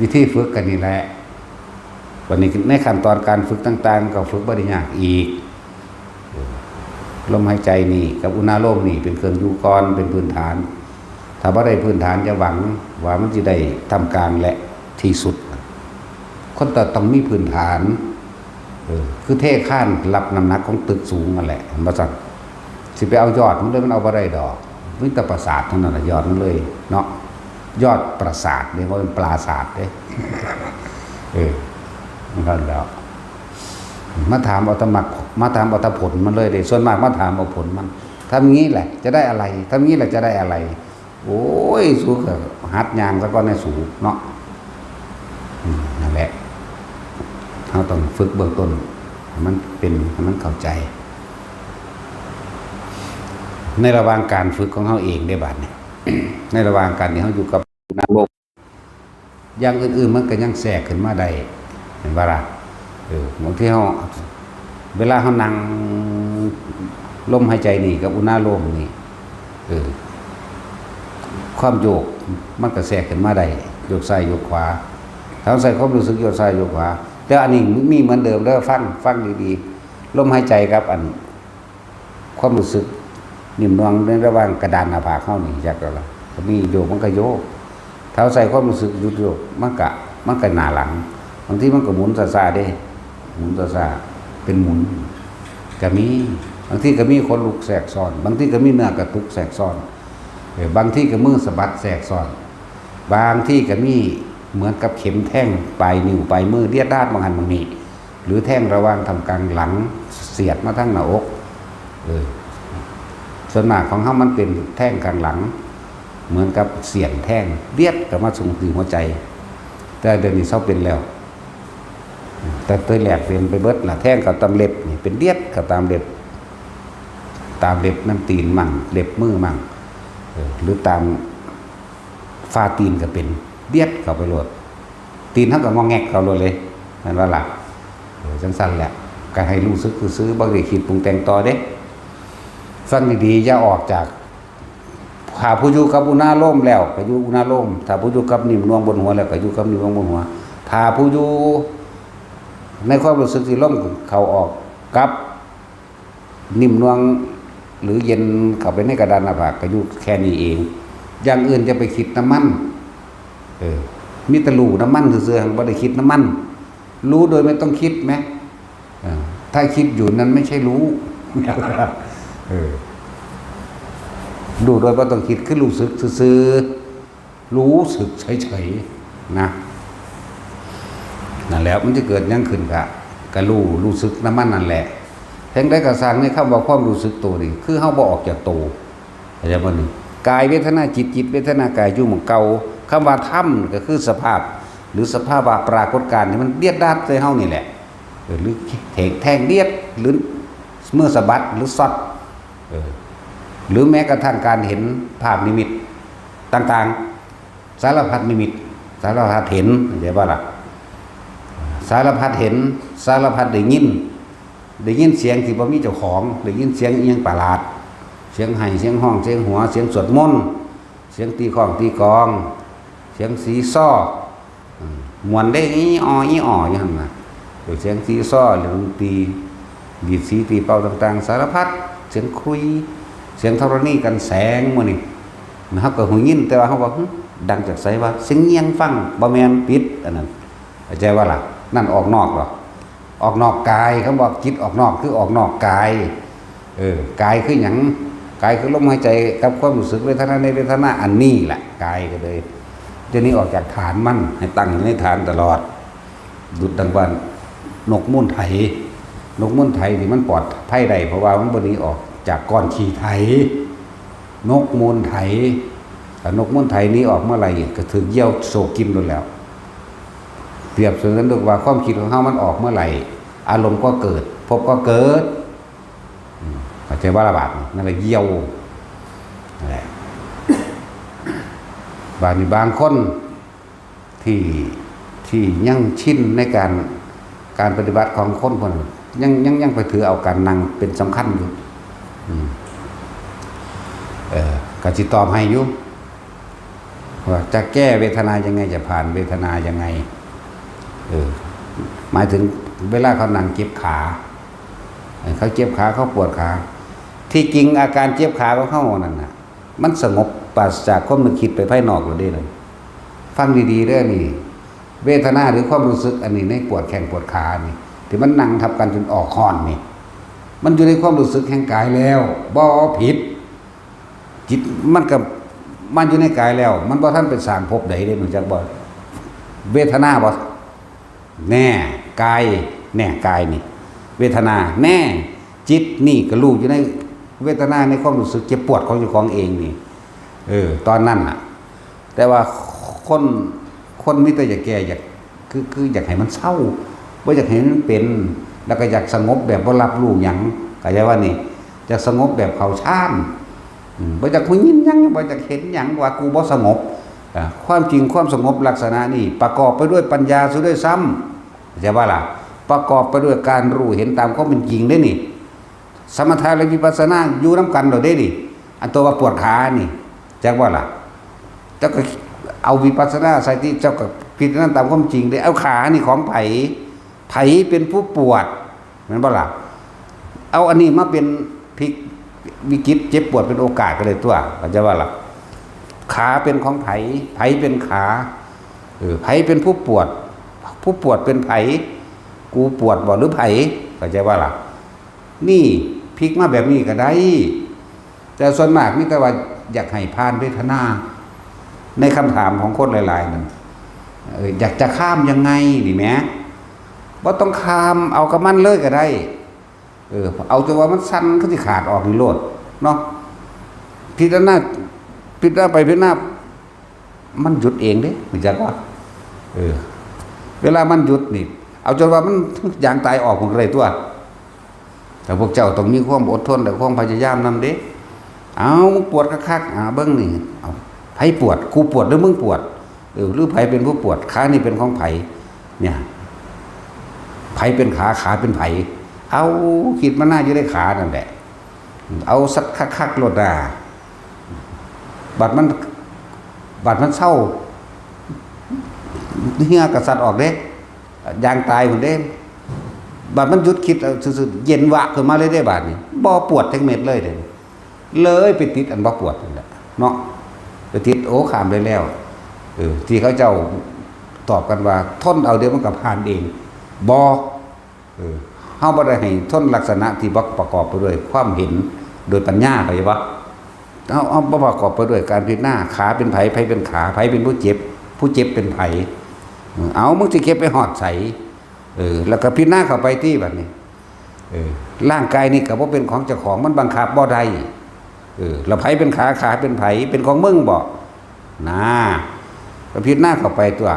วิธีฝึกก็นี่แหละ วันนี้ในขั้นตอนการฝึกต่างๆ ก็ฝึกบ่ได้ยากอีก เออ ลมหายใจนี่กับอุณาโลมนี่เป็นเครื่องอยู่ก่อน เป็นพื้นฐาน ถ้าบ่ได้พื้นฐานอย่าหวังว่ามันสิได้ท่ามกลางและที่สุด คนต้องมีพื้นฐาน เออ คือเทคานรับน้ำหนักของตึกสูงนั่นแหละ เห็นบ่ซั่น สิไปเอายอดมันเลย มันเอาบ่ได้ดอก มีแต่ปราสาทเท่านั้นล่ะ ยอดมันเลยเนาะ ยอดปราสาทเด้ บ่แม่นปราสาทเด้ เออ นั่นแล้ว มาถามเอาแต่หมาก มาถามเอาแต่ผลมันเลยเด้ ส่วนมากมาถามเอาผลมัน ทำอย่างนี้แหละ จะได้อะไร ทำอย่างนี้แหละจะได้อะไร โอ้ย สูก็หัดย่างซะก่อนนะสูเนาะ อืม นั่นแหละ เราต้องฝึกเบื้องต้นให้มันเป็น ให้มันเข้าใจ ในระหว่างการฝึกของเราเองเด้ บาดนี้ ในระหว่างการที่เราอยู่กับนามโลก อย่างอื่นๆมันก็ยังแทรกขึ้นมาได้ เห็นบ่ล่ะ เออ บางทีเรา เวลาเรานั่ง ลมหายใจนี่กับอุณาโลมนี่ เออ ความโยกมันก็แทรกขึ้นมาได้ โยกซ้ายโยกขวา ถ้าเราใส่ความรู้สึกโยกซ้ายโยกขวา แต่อันนี้มีเหมือนเดิมเด้อ ฟัง ฟังดีๆ ลมหายใจกับอัน ความรู้สึกนิ่มนวลในระหว่างกระดานหน้าผากเรานี่ จักแล้วล่ะ ก็มีโยกมันก็โยก ถ้าเราใส่ความรู้สึกหยุดโยก มันก็ มันก็หน้าหลัง บางทีมันก็หมุนซ่าๆเด้ หมุนซ่าๆ เป็นหมุน ก็มี บางทีก็มีขนลุกแทรกซ้อน บางทีก็มีเนื้อกระตุกแทรกซ้อน เออ บางทีก็มือสะบัดแทรกซ้อน บางทีก็มีเหมือนกับเข็มแทงปลายนิ้วปลายมือเลียดลาดบางหันบางนี้ หรือแทงระหว่างท่ามกลางหลังเสียดมาทางหน้าอก เออ ส่วนมากของเฮามันเป็นแทงกลางหลัง เหมือนกับเสียดแทงเลียดเข้ามาสู่ที่หัวใจ แต่เดี๋ยวนี้เซาเป็นแล้ว แต่เตยแหลกเป็นไปเบิดล่ะ แทงเข้าตามเล็บนี่ เป็นเลียดเข้าตามเล็บ ตามเล็บน้ำตีนมั่ง เล็บมือมั่ง เออ หรือตามฝ่าตีนก็เป็น เลียดเข้าไปโลด ตีนเฮาก็งอแงกเข้าโลดเลย แม่นบ่ล่ะ เออ จั่งซั่นแหละ ก็ให้รู้สึกซื่อๆ บ่ได้คิดปรุงแต่งต่อเด้ ฟังดีๆ อย่าออกจาก ถ้าผู้อยู่กับอุณาโลมแล้วก็อยู่อุณาโลม ถ้าผู้อยู่กับนิ่มนวลบนหัวแล้วก็อยู่กับนิ่มนวลบนหัว ถ้าผู้อยู่ในความรู้สึกที่ลมเข้าออกกับนิ่มนวลหรือเย็นเข้าไปในกระดานหน้าผากก็อยู่แค่นี้เอง อย่างอื่นจะไปคิดน้ำมัน เออ มีแต่รู้น้ำมันซื่อๆ บ่ได้คิดน้ำมัน รู้โดยไม่ต้องคิดไหม เออ ถ้าคิดอยู่นั้นไม่ใช่รู้ เออ รู้โดยบ่ต้องคิดคือรู้สึกซื่อๆ รู้สึกเฉยๆ นะ นั่นแหละ มันจะเกิดหยังขึ้นกะ กะรู้ รู้สึกน้ำมันนั่นแหละ เพียงใดก็ซ่างในคำว่าความรู้สึกโตนี่ คือเฮาบ่ออกจากโต เข้าใจบ่นี่ กายเวทนาจิต จิตเวทนากายอยู่หม่องเก่า คำว่าธรรมก็คือสภาพ หรือสภาวะปรากฏการณ์ที่มันเลียดลาดใส่เฮานี่แหละ เออ หรือแทง แทงเลียด หรือ มือสะบัดหรือซอด เออ หรือแม้กระทั่งการเห็นภาพนิมิตต่างๆ สารพัดนิมิต สารพัดเห็น เข้าใจบ่ล่ะ สารพัดเห็น สารพัดได้ยิน ได้ยินเสียงที่บ่มีเจ้าของ ได้ยินเสียงอิหยังประหลาด เสียงไห้ เสียงฮ้อง เสียงหัว เสียงสวดมนต์ เสียงตีค้องตีกลอง เสียงซีซอ อืม ม่วนเด้ อี๋ออ อี๋ออ อยู่หั่นน่ะ เสียงซีซอ หรือดนตรี ดีดสีตีเป่าต่างๆ สารพัด เสียงขลุ่ย เสียงธรณีกันแสงหมู่นี่ เฮาก็หูยิน แต่ว่าเฮาว่า หึ ดังจากไสวะ เสียงเงี่ยงฟัง บ่แม่น ผิด อันนั้น เข้าใจบ่ล่ะ นั่นออกนอกหรอก ออกนอกกาย คำว่าจิตออกนอกคือออกนอกกาย เออ กายคือหยัง กายคือลมหายใจกับความรู้สึก เวทนาในเวทนา อันนี้แหละ กายก็เลย จะหนีออกจากฐานมัน ให้ตั้งอยู่ในฐานตลอด ดุจดังว่านกมูนไถ นกมูนไถนี่มันปลอดภัยได้ เพราะว่ามันบ่หนีออกจากก้อนขี้ไถ นกมูนไถ ถ้านกมูนไถหนีออกเมื่อไหร่ ก็ถืกเหยี่ยวโซกกินโลดแล้ว เปรียบเสมือนว่าความคิดของเฮามันออกเมื่อไหร่ อารมณ์ก็เกิด ภพก็เกิด อืม เข้าใจบ่ล่ะบาดนี้ นั่นแหละเหยี่ยว นั่นแหละ บาดนี้บางคนที่ ที่ยังชินในการ การปฏิบัติของคนพวกนั้น ยัง ยัง ยังไปถือเอาการนั่งเป็นสำคัญอยู่ อืม เออ ก็สิตอบให้อยู่ ว่าจะแก้เวทนายังไง จะผ่านเวทนายังไง เออ หมายถึงเวลาเขานั่งเจ็บขา เออ เขาเจ็บขา เขาปวดขา ที่จริงอาการเจ็บขาของเขานั่นน่ะ มันสงบปราศจากความนึกคิดไปภายนอกแล้วเด้เลย ฟังดีๆเด้อนี่ เวทนาหรือความรู้สึกอันนี้ในปวดแข้งปวดขานี่ ที่มันนั่งทับกันจนออกฮ้อนนี่ มันอยู่ในความรู้สึกแห่งกายแล้ว บ่ผิด จิตมันก็ มันอยู่ในกายแล้ว มันบ่ทันไปสร้างภพใดเด้ รู้จักบ่ เวทนาบ่ แน่ กาย แน่ กายนี่ เวทนา แน่ จิตนี่ก็รู้อยู่ในเวทนา ในความรู้สึกเจ็บปวดของเจ้าของเองนี่ เออ ตอนนั้นน่ะ แต่ว่าคน คนมีแต่อยากแก้ อยาก คือ คืออยากให้มันเซา บ่อยากให้มันเป็น แล้วก็อยากสงบแบบบ่รับรู้หยัง เข้าใจว่านี่ อยากสงบแบบเข้าฌาน อืม บ่อยากได้ยินหยัง บ่อยากเห็นหยัง ว่ากูบ่สงบ อ่า ความจริงความสงบลักษณะนี้ประกอบไปด้วยปัญญาซะด้วยซ้ำ เข้าใจบ่ล่ะ ประกอบไปด้วยการรู้เห็นตามความเป็นจริงเด้นี่ สมถะและวิปัสสนาอยู่นำกันโลดเด้นี่ อันตัวว่าปวดขานี่ จักบ่ล่ะ เจ้าก็เอาวิปัสสนาใส่ที่ เจ้าก็พิจารณาตามความจริงเด้ เอาขานี่ของไผ ไผเป็นผู้ปวด แม่นบ่ล่ะ เอาอันนี้มาเป็นพลิกวิกฤตเจ็บปวดเป็นโอกาสก็เลยตัว เข้าใจบ่ล่ะ ขาเป็นของไผ ไผเป็นขา เออ ไผเป็นผู้ปวด ผู้ปวดเป็นไผ กูปวดบ่หรือไผ เข้าใจบ่ล่ะ นี่พลิกมาแบบนี้ก็ได้ แต่ส่วนมากมีแต่ว่าอยากให้ผ่านเวทนา ในคำถามของคนหลายๆนั่น เออ อยากจะข้ามยังไงนี่แหม บ่ต้องข้าม เอากับมันเลยก็ได้ เออ เอาจนว่ามันสั่นคือสิขาดออกนี่โลดเนาะ พิจารณา พิจารณาไปพิจารณา มันหยุดเองเด้ รู้จักบ่ เออ เวลามันหยุดนี่ เอาจนว่ามันยางตายออกหมดเลยตัว แต่พวกเจ้าต้องมีความอดทนและความพยายามนำเด้ เอา มึงปวดคักๆ อ่า เบิ่งนี่ เอา ไผปวด กูปวดหรือมึงปวด เออ หรือไผเป็นผู้ปวด ขานี่เป็นของไผ เนี่ย ไผเป็นขา ขาเป็นไผ เอา คิดมาหน้าอยู่ในขานั่นแหละ เอาสักคักๆโลดน่ะ บัดมัน บัดมันเซา เหื่อกระสัดออกเด้ ยางตายพุ้นเด้ บัดมันหยุดคิด เออ ซื่อๆ เย็นวะขึ้นมาเลยเด้ บาดนี้ บ่ปวดจักเม็ดเลยเด้ เลยไปติดอันบ่ปวดนั่นแหละเนาะ ไปติด โอ้ ข้ามได้แล้ว เออ ที่เขาเจ้าตอบกันว่า ทนเอาเดี๋ยวมันก็ผ่านเอง บ่ เออ เฮาบ่ได้ให้ทนลักษณะที่บ่ประกอบไปด้วยความเห็นโดยปัญญา เข้าใจบ่ เฮา เฮาบ่ประกอบไปด้วยการพิจารณา ขาเป็นไผ ไผเป็นขา ไผเป็นผู้เจ็บ ผู้เจ็บเป็นไผ เออ เอา มึงสิเจ็บไปฮอดไส เออ แล้วก็พิจารณาเข้าไปติบัดนี้ เออ ร่างกายนี่ก็บ่เป็นของเจ้าของ มันบังคับบ่ได้ เออ แล้วไผเป็นขา ขาเป็นไผ เป็นของมึงบ่ นะ ก็พิจารณาเข้าไปตัว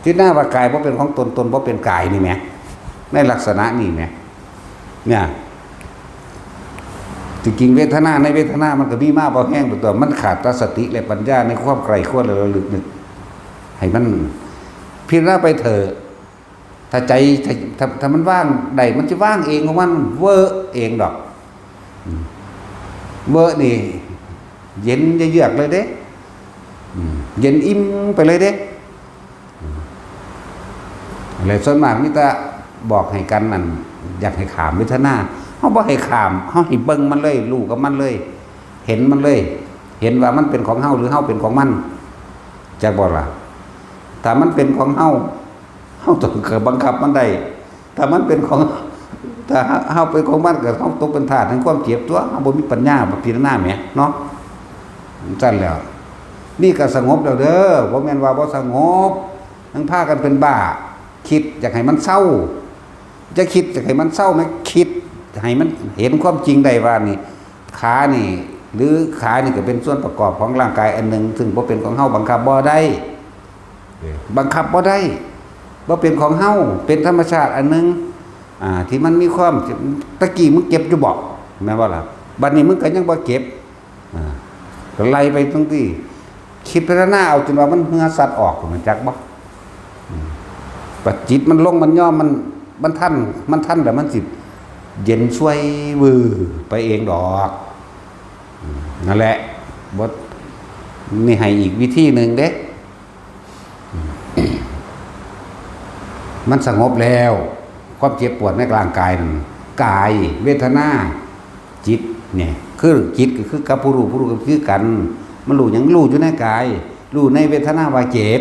พิจารณาว่ากายบ่เป็นของตน ตนบ่เป็นกายนี่แหม ในลักษณะนี่แหม เนี่ย จริงๆ เวทนาในเวทนามันก็มีมาบ่แฮงตัว มันขาดแต่สติและปัญญาในความใคร่ครวญและระลึกนึก ให้มันพิจารณาไปเถอะ ถ้าใจ ถ้า ถ้า ถ้ามันว่างได้ มันจะว่างเองของมัน เวอเองดอก อืม เวอนี่ เย็นเยือกเลยเด้ อืม เย็นอิ่มไปเลยเด้ อืม และส่วนมากมีแต่บอกให้กันนั่น อยากให้ข้ามเวทนา เฮาบ่ให้ข้าม เฮาให้เบิ่งมันเลย รู้กับมันเลย เห็นมันเลย เห็นว่ามันเป็นของเฮาหรือเฮาเป็นของมัน จักบ่ล่ะ ถ้ามันเป็นของเฮา เฮาต้องบังคับมันได้ ถ้ามันเป็นของ ถ้าเฮาเป็นของมันก็เฮาตกเป็นทาสแห่งความเจ็บตัว เฮาบ่มีปัญญามาพิจารณาแหมเนาะ ซั่นแล้ว นี่ก็สงบแล้วเด้อ บ่แม่นว่าบ่สงบ ทั้งพากันเป็นบ้า คิดอยากให้มันเซา จะคิดอยากให้มันเซาไหม คิดให้มันเห็นความจริงได้ว่านี่ ขานี่ หรือขานี่ก็เป็นส่วนประกอบของร่างกายอันหนึ่ง ซึ่งบ่เป็นของเฮา บังคับบ่ได้ เออ บังคับบ่ได้ บ่เป็นของเฮา เป็นธรรมชาติอันหนึ่ง อ่า ที่มันมีความ ตะกี้มึงเจ็บอยู่บ่ แม่นบ่ล่ะ บัดนี้มึงก็ยังบ่เจ็บ อ่า ก็ไล่ไปตรงที่ คิดพิจารณาเอาจนว่ามันเหื่อสัตว์ออก มันจักบ่ อืม ปัจจิตมันลงมันย่อมมัน มันทัน มันทันแล้วมันสิเย็นช่วย วือไปเองดอก อืม นั่นแหละ บ่ นี่ให้อีกวิธีหนึ่งเด้ อืม มันสงบแล้ว ความเจ็บปวดในร่างกายนั่น กาย เวทนา จิตเนี่ย คือจิตก็คือกับผู้รู้ ผู้รู้ก็คือกัน มันรู้หยัง รู้อยู่ในกาย รู้ในเวทนาว่าเจ็บ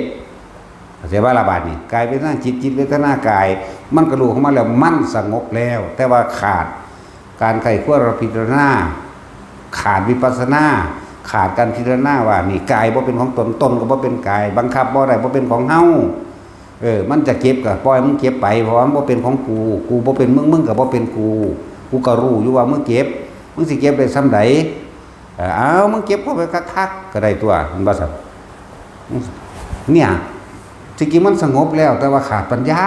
เข้าใจบ่ล่ะบาดนี้ กายเวทนาจิต จิตเวทนากาย มันก็รู้ของมันแล้ว มันสงบแล้ว แต่ว่าขาดการใคร่ครวญพิจารณา ขาดวิปัสสนา ขาดการพิจารณาว่านี่กายบ่เป็นของตน ตนก็บ่เป็นกาย บังคับบ่ได้ บ่เป็นของเฮา เออ มันจะเจ็บก็ปล่อยมันเจ็บไป เพราะว่ามันบ่เป็นของกู กูบ่เป็นมึง มึงก็บ่เป็นกู กูก็รู้อยู่ว่ามึงเจ็บ มึงสิเจ็บได้ส่ำใด เออ เอา มึงเจ็บเข้าไปคักๆ ก็ได้ตัว มันว่าซั่น เนี่ย ที่จริงมันสงบแล้ว แต่ว่าขาดปัญญา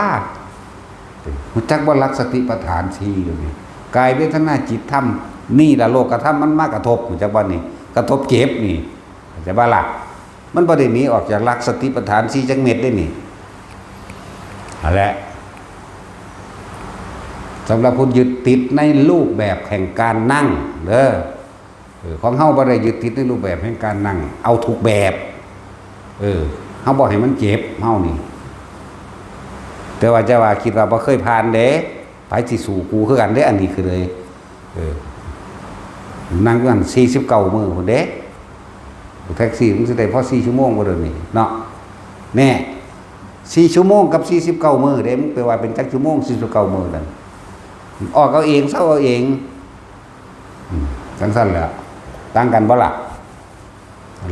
รู้จักบ่หลักสติปัฏฐานสี่เดี๋ยวนี้ กายเวทนาจิตธรรม นี่ล่ะโลกธรรมมันมากระทบ รู้จักบ่นี่ กระทบเจ็บนี่ เข้าใจบ่ล่ะ มันบ่ได้หนีออกจากหลักสติปัฏฐานสี่จักเม็ดเด้นี่ นั่นแหละ สำหรับผู้ยึดติดในรูปแบบแห่งการนั่งเด้อ เออ ของเฮาบ่ได้ยึดติดในรูปแบบแห่งการนั่ง เอาทุกแบบ เออ เฮาบ่ให้มันเจ็บ เฮานี่ แต่ว่าจะว่าคิดว่าบ่เคยผ่านเด้ ไผสิสู้กูคือกันเด้ อันนี้คือเลย เออ นั่งอยู่หั่นสี่สิบเก้ามื้อพุ้นเด้ แท็กซี่มันสิได้พอสี่ชั่วโมงบ่เดี๋ยวนี้เนาะ แน่ สี่ชั่วโมงกับสี่สิบเก้ามื้อเด้ มึงไปว่าเป็นจักชั่วโมง สี่สิบเก้ามื้อนั่น ออกเอาเอง เซาเอาเอง อืม จั่งซั้นแหละ ต่างกันบ่ล่ะ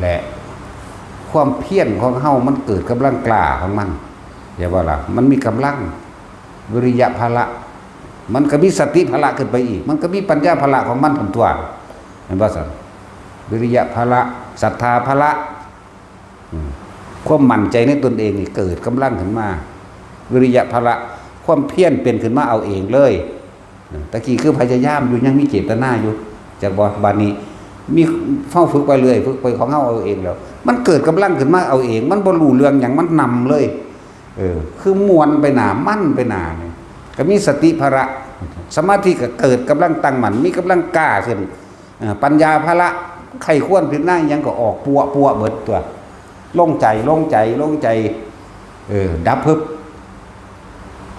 และความเพียรของเฮามันเกิดกำลังกล้าของมัน เข้าใจบ่ล่ะ มันมีกำลัง วิริยะพละ มันก็มีสติพละขึ้นไปอีก มันก็มีปัญญาพละของมันหั่นตั๊ว เห็นบ่ซั่น วิริยะพละ ศรัทธาพละ อืม ความมั่นใจในตนเองนี่เกิดกำลังขึ้นมา วิริยะพละ ความเพียรเป็นขึ้นมาเอาเองเลย ตะกี้คือพยายามอยู่ ยังมีเจตนาอยู่ จักบ่ บาดนี้ มี เฮาฝึกไปเรื่อย ฝึกไปของเฮาเอาเองแล้ว มันเกิดกำลังขึ้นมาเอาเอง มันบ่รู้เรื่องหยัง มันนำเลย เออ คือม่วนไปหน้า มันไปหน้านี่ ก็มีสติพละ สมาธิก็เกิดกำลังตั้งมั่น มีกำลังกล้าขึ้น เอ่อ ปัญญาพละ ใคร่ครวญพิจารณาอิหยังก็ออกปัวปัวเบิดตั๊ว โล่งใจ โล่งใจ โล่งใจ เออ ดับพึบ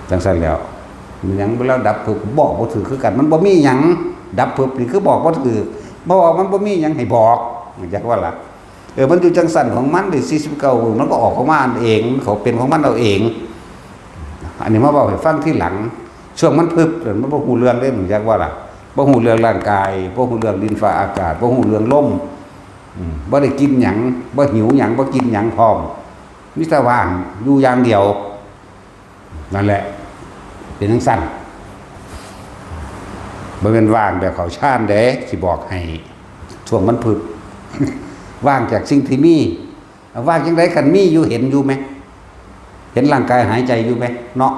จั่งซั้นแล้ว มันหยังเวลาดับพึบบอกบ่ถืกคือกัน มันบ่มีหยัง ดับพึบนี่คือบอกบ่ถืก เพราะว่ามันบ่มีหยังให้บอก จักว่าล่ะ เออ มันอยู่จั่งซั้นของมันเด้ สี่สิบเก้ามื้อ มันก็ออกของมันเอง มันก็เป็นของมันเอาเอง อันนี้มาเว้าให้ฟังทีหลัง ช่วงมันพึบ มันบ่ฮู้เรื่องเด้ จักว่าล่ะ บ่ฮู้เรื่องร่างกาย บ่ฮู้เรื่องดินฟ้าอากาศ บ่ฮู้เรื่องลม อืม บ่ได้กินหยัง บ่หิวหยัง บ่กินหยังพร้อม มีแต่ว่างอยู่อย่างเดียว นั่นแหละ เป็นจั่งซั้น บ่แม่นว่างแบบเข้าฌานเด้ สิบอกให้ ช่วงมันพึบ ว่างจากสิ่งที่มี ว่างจั่งใด คันมีอยู่ เห็นอยู่แหม เห็นร่างกายหายใจอยู่แหม เนาะ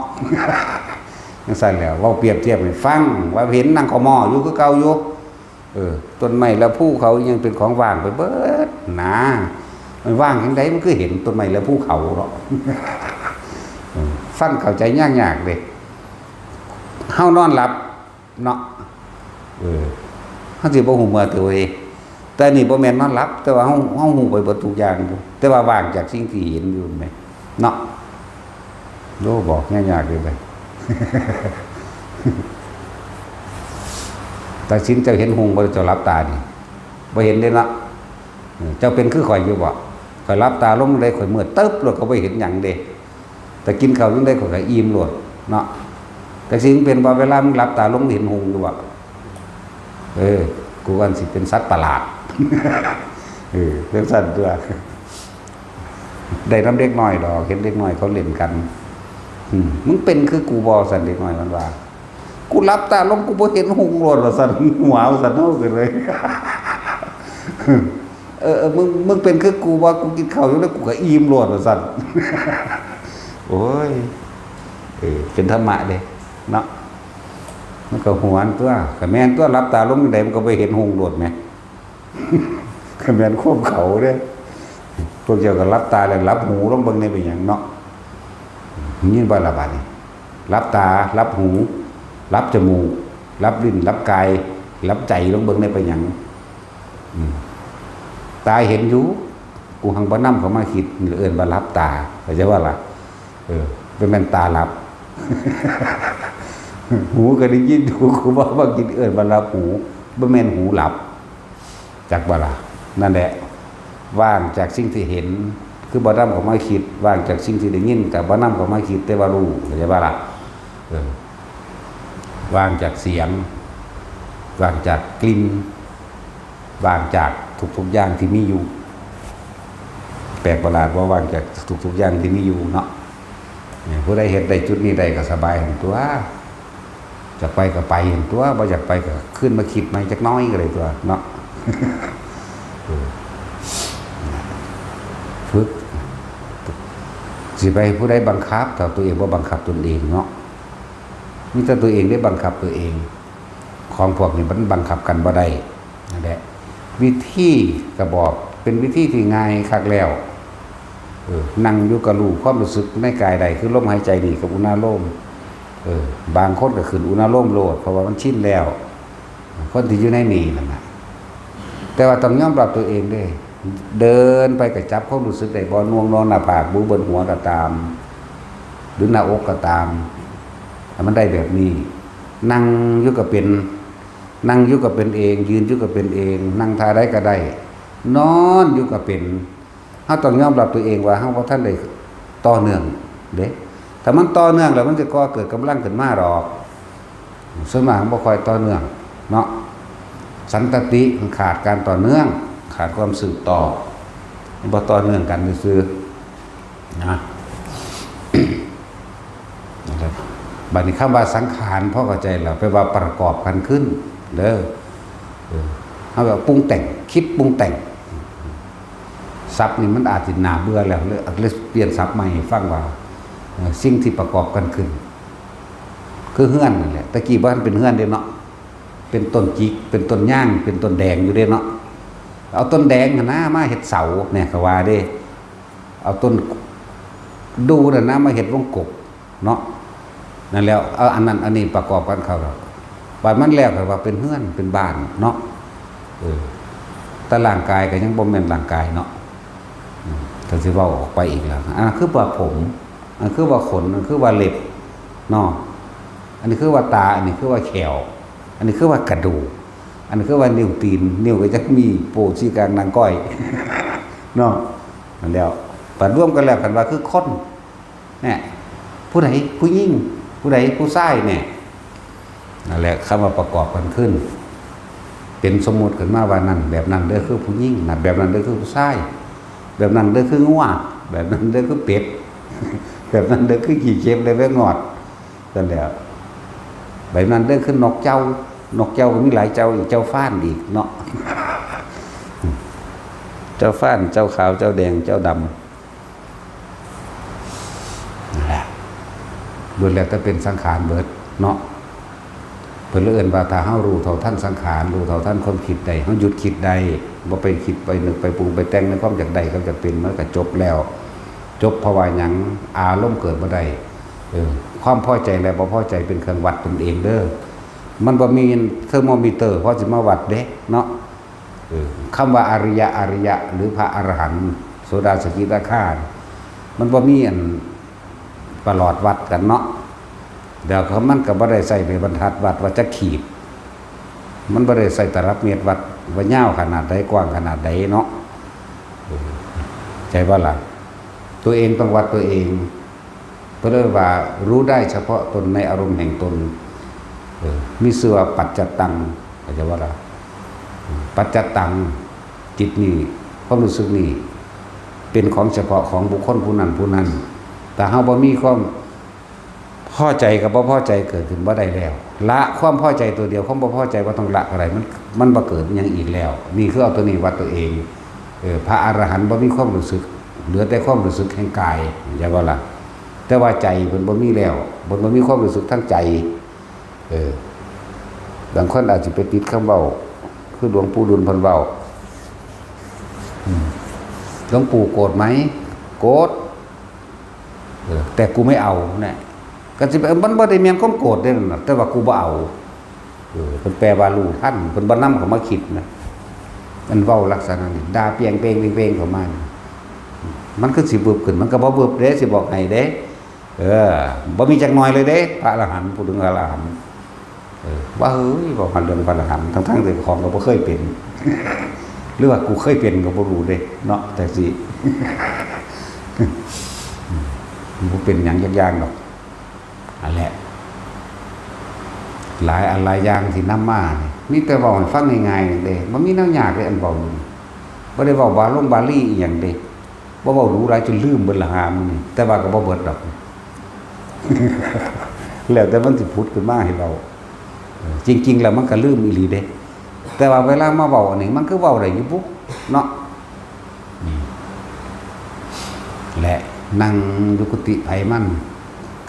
จั่งซั้นแล้ว เว้าเปรียบเทียบให้ฟัง ว่าเห็นนั่งเข้าหม้ออยู่คือเก่าอยู่ เออ ต้นไม้และภูเขายังเป็นของว่างไปเบิดนะ มันว่างจั่งใด มันคือเห็นต้นไม้และภูเขาเนาะ เออ ฟังเข้าใจยากๆเด้ เฮานอนหลับเนาะ เออ เฮาสิบ่ฮู้เมื่อตัวเอง แต่นี่บ่แม่นนอนหลับ แต่ว่าเฮา เฮาฮู้ไปเบิดทุกอย่างอยู่ แต่ว่าว่างจากสิ่งที่เห็นอยู่แหม เนาะ โอ้ บอกยากๆเลย ตัดสินเจ้าเห็นหุงบ่ เจ้าหลับตานี่ บ่เห็นเด้เนาะ เออ เจ้าเป็นคือข้อยอยู่บ่ ข้อยหลับตาลงได้ ข้อยมืดตึ๊บโลด ก็บ่เห็นหยังเด้ แต่กินข้าวจั่งใดข้อยก็อิ่มโลดเนาะ แต่สิ่งเป็นบ่ เวลามึงหลับตาลงเห็นหุงอยู่บ่ เออ กูว่าสิเป็นสัตว์ประหลาด เออ จั่งซั้นตั๊ว ได้นำเด็กน้อยดอก เห็นเด็กน้อยเขาเล่นกัน อืม มึงเป็นคือกูบ่ ซั่น เด็กน้อยมันว่า กูหลับตาลงกูบ่เห็นหุงโลด ว่าซั่น หัว ว่าซั่น เฮาก็เลย เออ เออ มึง มึงเป็นคือกูบ่ กูกินข้าวอยู่แล้วกูก็อิ่มโลด ว่าซั่น โอ้ย เออ เป็นธรรมะเด้ เนาะ มันก็หวนตั๊ว ก็แม่นตั๊ว หลับตาลงจั่งใดมันก็บ่เห็นหุงโลดแหม ก็แม่นความเขาเด้ พวกเจ้าก็หลับตาแล้วหลับหูลงเบิ่งแหน่เป็นหยังเนาะ ยินบ่ล่ะบาดนี้ หลับตา หลับหู หลับจมูก หลับลิ้น หลับกาย หลับใจลงเบิ่งแหน่เป็นหยัง อืม ตาเห็นอยู่ กูหังบ่นำเข้ามาคิด นี่เอิ้นว่าหลับตา เข้าใจบ่ล่ะ เออ บ่แม่นตาหลับ หูก็ได้ยินอยู่ กูว่าบ่คิด เอิ้นว่าหลับหู บ่แม่นหูหลับ จักบ่ล่ะ นั่นแหละ ว่างจากสิ่งที่เห็น คือบ่นำเข้ามาคิด ว่างจากสิ่งที่ได้ยิน ก็บ่นำเข้ามาคิด แต่ว่ารู้ เข้าใจบ่ล่ะ เออ ว่างจากเสียง ว่างจากกลิ่น ว่างจากทุกๆอย่างที่มีอยู่ แปลกประหลาดบ่ ว่างจากทุกๆอย่างที่มีอยู่เนาะ เนี่ย ผู้ใดเฮ็ดได้จุดนี้ได้ก็สบายหั้นตั๊ว อยากไปก็ไปหั้นตั๊ว บ่อยากไปก็คืนมาคิดใหม่จักหน่อยก็ได้ตั๊วเนาะ เออ ฝึก สิไปให้ผู้ใดบังคับ ถ้าตัวเองบ่บังคับตนเองเนาะ มีแต่ตัวเองได้บังคับตัวเอง ของพวกนี้มันบังคับกันบ่ได้ นั่นแหละ วิธีก็บอกเป็นวิธีที่ง่ายคักแล้ว เออ นั่งอยู่ก็รู้ความรู้สึกในกายได้ คือลมหายใจนี่กับอุณาโลม เออ บางคนก็ขึ้นอุณาโลมโลด เพราะว่ามันชินแล้ว คนที่อยู่ในนี่นั่นน่ะ แต่ว่าต้องยอมรับตัวเองเด้ เดินไปก็จับความรู้สึกได้บ่ หน่วงนอนหน้าผาก บูเบิดหัวก็ตาม หรือหน้าอกก็ตาม ให้มันได้แบบนี้ นั่งอยู่ก็เป็น นั่งอยู่ก็เป็นเอง ยืนอยู่ก็เป็นเอง นั่งท่าใดก็ได้ นอนอยู่ก็เป็น เฮาต้องยอมรับตัวเองว่าเฮาบ่ทันได้ต่อเนื่องเด้ ถ้ามันต่อเนื่องแล้วมันสิก่อเกิดกำลังขึ้นมาดอก ส่วนมากมันบ่ค่อยต่อเนื่องเนาะ สันตติมันขาดการต่อเนื่อง ขาดความสืบต่อ มันบ่ต่อเนื่องกันซื่อๆ นะ นะครับ บัดนี้คำว่าสังขาร พอเข้าใจแล้ว แปลว่าประกอบกันขึ้น เด้อ เออ เฮาแบบปรุงแต่ง คิดปรุงแต่ง ศัพท์นี่มันอาจสิน่าเบื่อแล้ว เลย เลยเปลี่ยนศัพท์ใหม่ให้ฟังว่า เอ่อ สิ่งที่ประกอบกันขึ้น คือเฮือนนั่นแหละ แต่กี้บ่ทันเป็นเฮือนเด้เนาะ เป็นต้นจิก เป็นต้นยาง เป็นต้นแดงอยู่เด้เนาะ เอาต้นแดงหั้นนะมาเฮ็ดเสาเนี่ย เขาว่าเด้ เอาต้นดูนั่นนะมาเฮ็ดวงกบเนาะ นั่นแล้ว เอาอันนั้นอันนี้ประกอบกันเข้าแล้ว บัดมันแล้วก็ว่าเป็นเฮือน เป็นบ้านเนาะ เออ แต่ร่างกายก็ยังบ่แม่นร่างกายเนาะ อืม ก็สิเว้าออกไปอีกแล้ว อันนั้นคือว่าผม อันคือว่าขน อันคือว่าเล็บเนาะ อันนี้คือว่าตา อันนี้คือว่าแข้ว อันนี้คือว่ากระดูก อันนี้คือว่านิ้วตีน นิ้วก็จะมีโป้ชี้กลางหนังก้อย เนาะ นั่นแล้ว บัดรวมกันแล้ว คันว่าคือคน เนี่ย ผู้ใดผู้หญิง ผู้ใดผู้ชายเนี่ย นั่นแหละ คำว่าประกอบกันขึ้น เป็นสมมุติขึ้นมาว่านั่น แบบนั้นเด้อคือผู้หญิงนะ แบบนั้นเด้อคือผู้ชาย แบบนั้นเด้อคืองัว แบบนั้นเด้อคือเป็ด แบบนั้นเด้อคือขี้เข็บ และแมงงอด นั่นแหละ แบบนั้นเด้อคือนกเจ้า นกเจ้าก็มีหลายเจ้าอีก เจ้าฟ้านอีกเนาะ เจ้าฟ้าน เจ้าขาว เจ้าแดง เจ้าดำ นั่นแหละ ล้วนแล้วแต่เป็นสังขารเบิดเนาะ เพิ่นเลยเอิ้นว่าถ้าเฮารู้เท่าทันสังขาร รู้เท่าทันความคิดได้ เฮาหยุดคิดได้ บ่ไปคิดไปนึกไปปรุงไปแต่งในความอยากได้กับอยากเป็น มันก็จบแล้ว จบเพราะว่าหยัง อารมณ์เกิดบ่ได้ เออ ความพอใจและบ่พอใจเป็นเครื่องวัดตนเองเด้อ มันบ่มีเทอร์โมมิเตอร์พอสิมาวัดเด้เนาะ เออ คำว่าอริยะ อริยะ หรือพระอรหันต์ โสดา สกิทาคา มันบ่มีอันประหลอดวัดกันเนาะ เดี๋ยวเขามันก็บ่ได้ใส่เป็นบรรทัดวัดว่าจักขีด มันบ่ได้ใส่ตลับเมตรวัดว่ายาวขนาดใด กว้างขนาดใดเนาะ เออ ใช่บ่ล่ะ ตัวเองต้องวัดตัวเอง เพิ่นเลยว่ารู้ได้เฉพาะตนในอารมณ์แห่งตน เออ มีชื่อว่าปัจจตัง เข้าใจบ่ล่ะ ปัจจตัง จิตนี่ ความรู้สึกนี่ เป็นของเฉพาะของบุคคลผู้นั้นผู้นั้น แต่เฮาบ่มีความพอใจกับบ่พอใจเกิดขึ้นบ่ได้แล้ว ละความพอใจตัวเดียว ความบ่พอใจบ่ต้องละก็ได้ มัน มันบ่เกิดอิหยังอีกแล้ว นี่คือเอาตัวนี้วัดตัวเอง เออ พระอรหันต์บ่มีความรู้สึก เหลือแต่ความรู้สึกแห่งกาย เข้าใจบ่ล่ะ แต่ว่าใจเพิ่นบ่มีแล้ว เพิ่นบ่มีความรู้สึกทางใจ เออ บางคนอาจสิไปติดคำเว้า คือหลวงปู่ดุลเพิ่นเว้า อืม หลวงปู่โกรธไหม โกรธ เออ แต่กูไม่เอาเนี่ย ก็สิไป มันบ่ได้แม่นความโกรธเด้นั่นน่ะ แต่ว่ากูบ่เอา เออ เพิ่นแปลว่ารู้ทัน เพิ่นบ่นำเข้ามาคิดนะ มันเว้าลักษณะนี้ ด่าเปียงเปงเปงเปงเข้ามานี่ มันคือสิบึบขึ้น มันก็บ่บึบเด้ สิบอกให้เด้ เออ บ่มีจักหน่อยเลยเด้ พระอรหันต์ พูดถึงพระอรหันต์ เออ ว่าเฮ้ย บอกมาเรื่องพระอรหันต์ ทั้งๆที่ของก็บ่เคยเป็น หรือว่ากูเคยเป็นก็บ่รู้เด้ เนาะ แต่สิ มันบ่เป็นหยังจักอย่างดอก อันแหละ หลายอันหลายอย่างที่นำมานี่ มีแต่เว้าให้ฟังง่ายๆเด้ บ่มีแนวยากเด้ อันเว้านี่ บ่ได้เว้าบาลงบาลีอีหยังเด้ บ่เว้าหรูหลายจนลืมเบิดละหามื้อนี้ แต่ว่าก็บ่เบิดดอก แล้วแต่มันสิผุดขึ้นมาให้เว้า เออ จริงๆแล้วมันก็ลืมอีหลีเด้ แต่ว่าเวลามาเว้าอันนี้มันคือเว้าได้อยู่บุ เนาะ นี่ และนั่งอยู่กุฏิไผมัน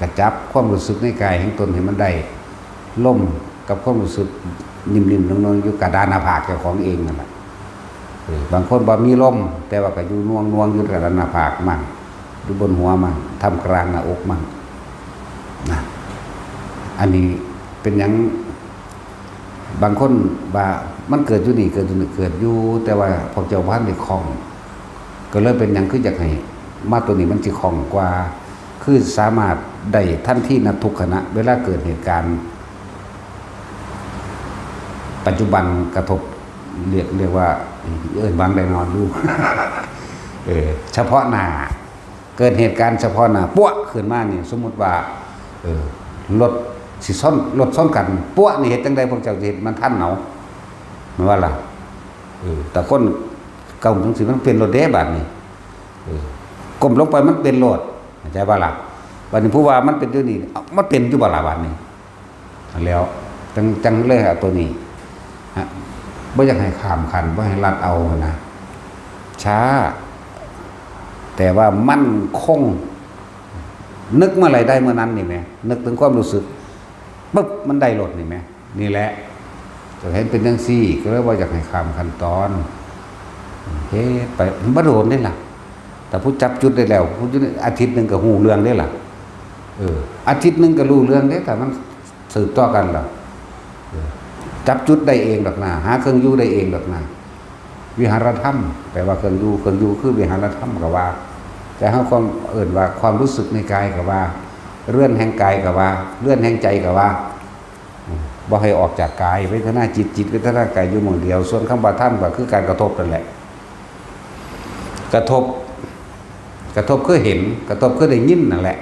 กะจับความรู้สึกในกายแห่งตนให้มันได้ ลมกับความรู้สึกนิ่มๆนวลๆอยู่กะด้านหน้าผากเจ้าของเองนั่นแหละ เออ บางคนบ่มีลม แต่ว่าก็อยู่น่วงๆอยู่กะด้านหน้าผากมั่ง อยู่บนหัวมั่ง ท่ามกลางหน้าอกมั่ง นะ อันนี้เป็นหยัง บางคนว่ามันเกิดอยู่นี่ เกิดอยู่นี่ เกิดอยู่ แต่ว่าพวกเจ้าบ่ทันได้คล่อง ก็เลยเป็นหยังคืออยากให้มาตัวนี้มันสิคล่องกว่า คือสามารถได้ทันทีณทุกขณะ เวลาเกิดเหตุการณ์ ปัจจุบันกระทบ เรียก เรียกว่า เอิ้นว่าจั่งใด๋เนาะ เออ เฉพาะหน้า เกิดเหตุการณ์เฉพาะหน้า ปั๊วะ ขึ้นมานี่ สมมุติว่า เออ รถสิชน รถชนกัน ปั๊วะ นี่เฮ็ดจั่งใด๋ พวกเจ้าสิเฮ็ดมันทันเอา แม่นบ่ล่ะ เออ แต่คนเก่าจั่งซี้มันเป็นรถเด้ บาดนี้ เออ ก้มลงไปมันเป็นรถ เข้าใจบ่ล่ะ บาดนี้ผู้ว่ามันเป็นอยู่นี่ เอ้า มันเป็นอยู่บ่ล่ะ บาดนี้ แล้ว จั่ง จั่งเลยเอาตัวนี้ ฮะ บ่อยากให้ข้ามขั้น บ่ให้ลัดเอานะ ช้า แต่ว่ามั่นคง นึกเมื่อไหร่ได้เมื่อนั้นนี่แหม นึกถึงความรู้สึก ปึ๊บ มันได้โลดนี่แหม นี่แหละ เจ้าเห็นเป็นจั่งซี้ ก็เลยว่าอยากให้ข้ามขั้นตอน เฮ็ดไป มันบ่โดนเด้ล่ะ แต่ผู้จับจุดได้แล้ว ผู้อยู่ในอาทิตย์หนึ่งก็ฮู้เรื่องเด้ล่ะ เออ อาทิตย์หนึ่งก็รู้เรื่องเด้ ถ้ามันสืบต่อกันล่ะ เออ จับจุดได้เองดอกนะ หาเครื่องอยู่ได้เองดอกนะ วิหารธรรม แปลว่าเครื่องอยู่ เครื่องอยู่คือวิหารธรรมก็ว่า แต่เฮาความเอิ้นว่าความรู้สึกในกายก็ว่า เรือนแห่งกายก็ว่า เรือนแห่งใจก็ว่า อืม บ่ให้ออกจากกาย เวทนาจิต จิตเวทนากายอยู่หม่องเดียว ส่วนคำว่าธรรมก็คือการกระทบนั่นแหละ กระทบ กระทบคือเห็น กระทบคือได้ยินนั่นแหละ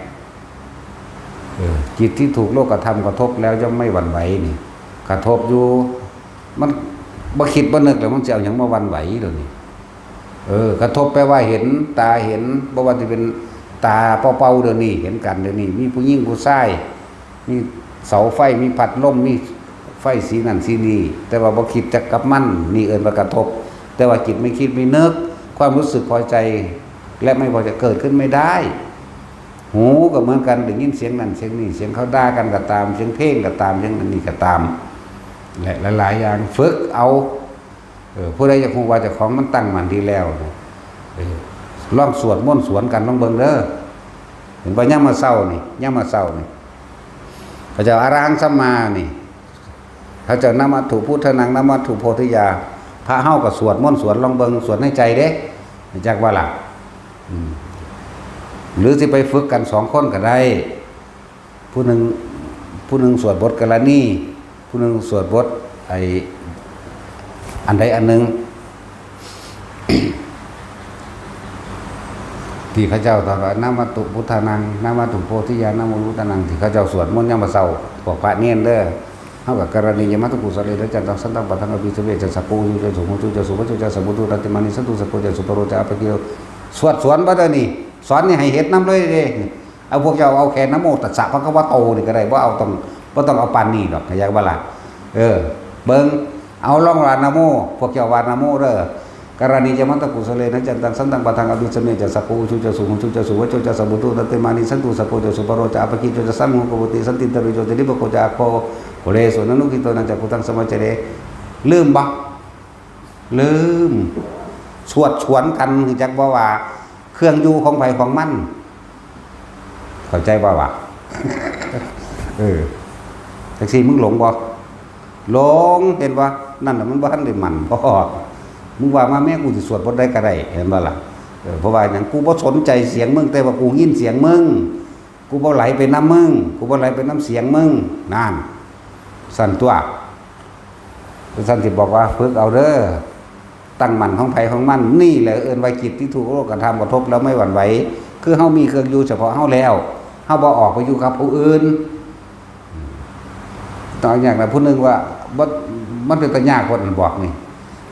เออ จิตที่ถูกโลกธรรมกระทบแล้วย่อมไม่หวั่นไหวนี่ กระทบอยู่ มันบ่คิดบ่นึกแล้วมันสิเอาหยังมาหวั่นไหวเดี๋ยวนี้ เออ กระทบแปลว่าเห็น ตาเห็น บ่ว่าสิเป็นตาเป่าๆเดี๋ยวนี้ เห็นกันเดี๋ยวนี้ มีผู้หญิงผู้ชาย มีเสาไฟ มีพัดลม มีไฟสีนั่นสีนี่ แต่ว่าบ่คิดจักกับมัน นี่เอิ้นว่ากระทบ แต่ว่าจิตไม่คิดไม่นึก ความรู้สึกพอใจ และไม่พอใจเกิดขึ้นไม่ได้ หูก็เหมือนกัน ได้ยินเสียงนั่นเสียงนี่ เสียงเขาด่ากันก็ตาม เสียงเพลงก็ตาม เสียงอันนี้ก็ตาม และหลายๆอย่างฝึกเอา เออ ผู้ใดอยากรู้ว่าเจ้าของมันตั้งมั่นดีแล้วเนี่ย เออ ลองสวดมนต์สวนกันลองเบิ่งเด้อ เห็นบ่ ยามมื้อเช้านี่ ยามมื้อเช้านี่ เขาเจ้าอะระหังสัมมานี่ เขาเจ้านะมัตถุพุทธานัง นะมัตถุโพธิยา พระเฮาก็สวดมนต์สวนลองเบิ่ง สวดในใจเด้ จักว่าล่ะ อืม หรือสิไปฝึกกันสองคนก็ได้ ผู้หนึ่ง ผู้หนึ่งสวดบทกรณี ผู้หนึ่งสวดบทไอ้อันใดอันหนึ่ง ที่เขาเจ้าตรัสว่า นะมัตถุพุทธานัง นะมัตถุโพธิยานะโมพุทธานัง ที่เขาเจ้าสวดมนต์ยามมื้อเช้า พวกพระเณรเด้อ เฮากับกรณียมัตตกุสเลนะจันตังสันตังปะทังอภิสเวสจะสักโกยุจะสุโหจุจะสุวัจจุจะสมุทุตัตติมานิสันตุสักโกจะสุปโรจะอัปปะกิโล สวดสวนบ่ได้นี่ สอนนี่ให้เฮ็ดนำเลยเด้ เอาพวกเจ้าเอาแค่นะโมตัสสะภะคะวะโตนี่ก็ได้ บ่เอาต้อง บ่ต้องเอาปานนี้ดอก เข้าใจบ่ล่ะ เออ เบิ่ง เอาลองว่านะโม พวกเจ้าว่านะโมเด้อ กรณียมัตตกุสเลนะจันตังสันตังปะทังอภิสเมจะสักโกอุชุจะสุหุชุจะสุวัจโจจะสมุทุตัตติมานิสันตุสักโกจะสุปโรจะอัปปะกิจโจจะสังโฆกโวติสันตินตริโยจะนิปโกจะอัคโค โคเลสุนันนุกิโตนันจะพุทธังสมัจเจเร ลืมบ่ ลืม สวดสวนกัน จักบ่ว่าเครื่องอยู่ของไผของมัน เข้าใจบ่วะ เออ จักซี่มึงหลงบ่ หลง เห็นบ่ นั่นน่ะมันบ่ทันได้มั่นพอ มึงว่ามาแม่ กูสิสวดบทใดก็ได้ เห็นบ่ล่ะ เออ เพราะว่าหยัง กูบ่สนใจเสียงมึง แต่ว่ากูยินเสียงมึง กูบ่ไหลไปนำมึง กูบ่ไหลไปนำเสียงมึง นั่น สั่นตัว สั่นสิบอกว่าฝึกเอาเด้อ ตั้งมั่นของไผของมัน นี่แหละเอิ้นว่าจิตที่ถูกโลกธรรมกระทบแล้วไม่หวั่นไหว คือเฮามีเครื่องอยู่เฉพาะเฮาแล้ว เฮาบ่ออกไปอยู่กับผู้อื่น ตอนอย่างนั้นผู้หนึ่งว่า บ่ มันเป็นตายากคนบอกนี่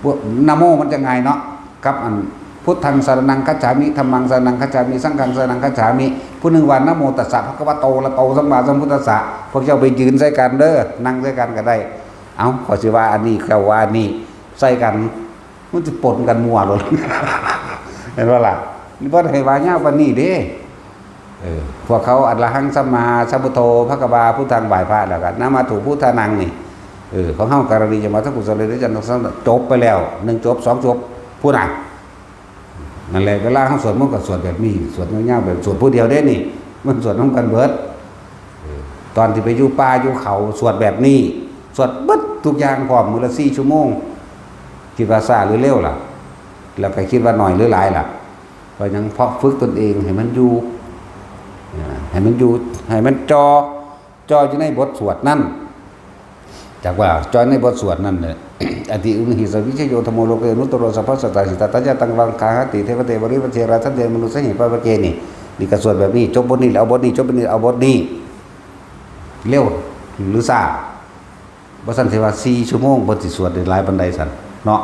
พวกนะโมมันจะง่ายเนาะ กับอัน พุทธังสรณังคัจฉามิ ธัมมังสรณังคัจฉามิ สังฆังสรณังคัจฉามิ ผู้หนึ่งว่านะโมตัสสะภะคะวะโตอะระหะโตสัมมาสัมพุทธัสสะ พวกเจ้าไปยืนใส่กันเด้อ นั่งใส่กันก็ได้ เอ้า ข้อยสิว่าอันนี้ เจ้าว่าอันนี้ ใส่กัน มันสิปนกันมั่วโลด เห็นบ่ล่ะ นี่บ่ให้ว่ายาวปานนี้เด้ เออ พวกเขาอะระหังสัมมาสัมพุทโธ ภะคะวา พุทธัง ไหว้พระแล้วก็ นะมัตถุพุทธานังนี่ เออ ของเฮากรณียมัตตกุสเลนะจันตังสันตัง จบไปแล้ว หนึ่งจบ สองจบ พู้นน่ะ นั่นแหละ เวลาเฮาสวดมนต์ก็สวดแบบนี้ สวดยาวๆ แบบสวดผู้เดียวเด้นี่ มันสวดนำกันเบิด เออ ตอนที่ไปอยู่ป่าอยู่เขาสวดแบบนี้ สวดเบิดทุกอย่างพร้อม มื้อละสี่ชั่วโมง คิดว่าช้าหรือเร็วล่ะ แล้วก็คิดว่าน้อยหรือหลายล่ะ เพราะหยัง เพราะฝึกตนเองให้มันอยู่ อ่า ให้มันอยู่ ให้มันจ่อ จ่ออยู่ในบทสวดนั่น จักว่าจ่อในบทสวดนั่นแหละ อติอุงหิสวิชโยธัมโมโลเกอนุตตโรสัพพะสัตตาสิตาตะยะตังวังคาหติเทวเตวริวัชเชราทันเตมนุสสะเหปะปะเก นี่ นี่ก็สวดแบบนี้ จบบทนี้แล้วเอาบทนี้ จบบทนี้เอาบทนี้ เร็วหรือช้า บ่ซั้นสิว่าสี่ชั่วโมงเพิ่นสิสวดได้หลายปานใดซั้นเนาะ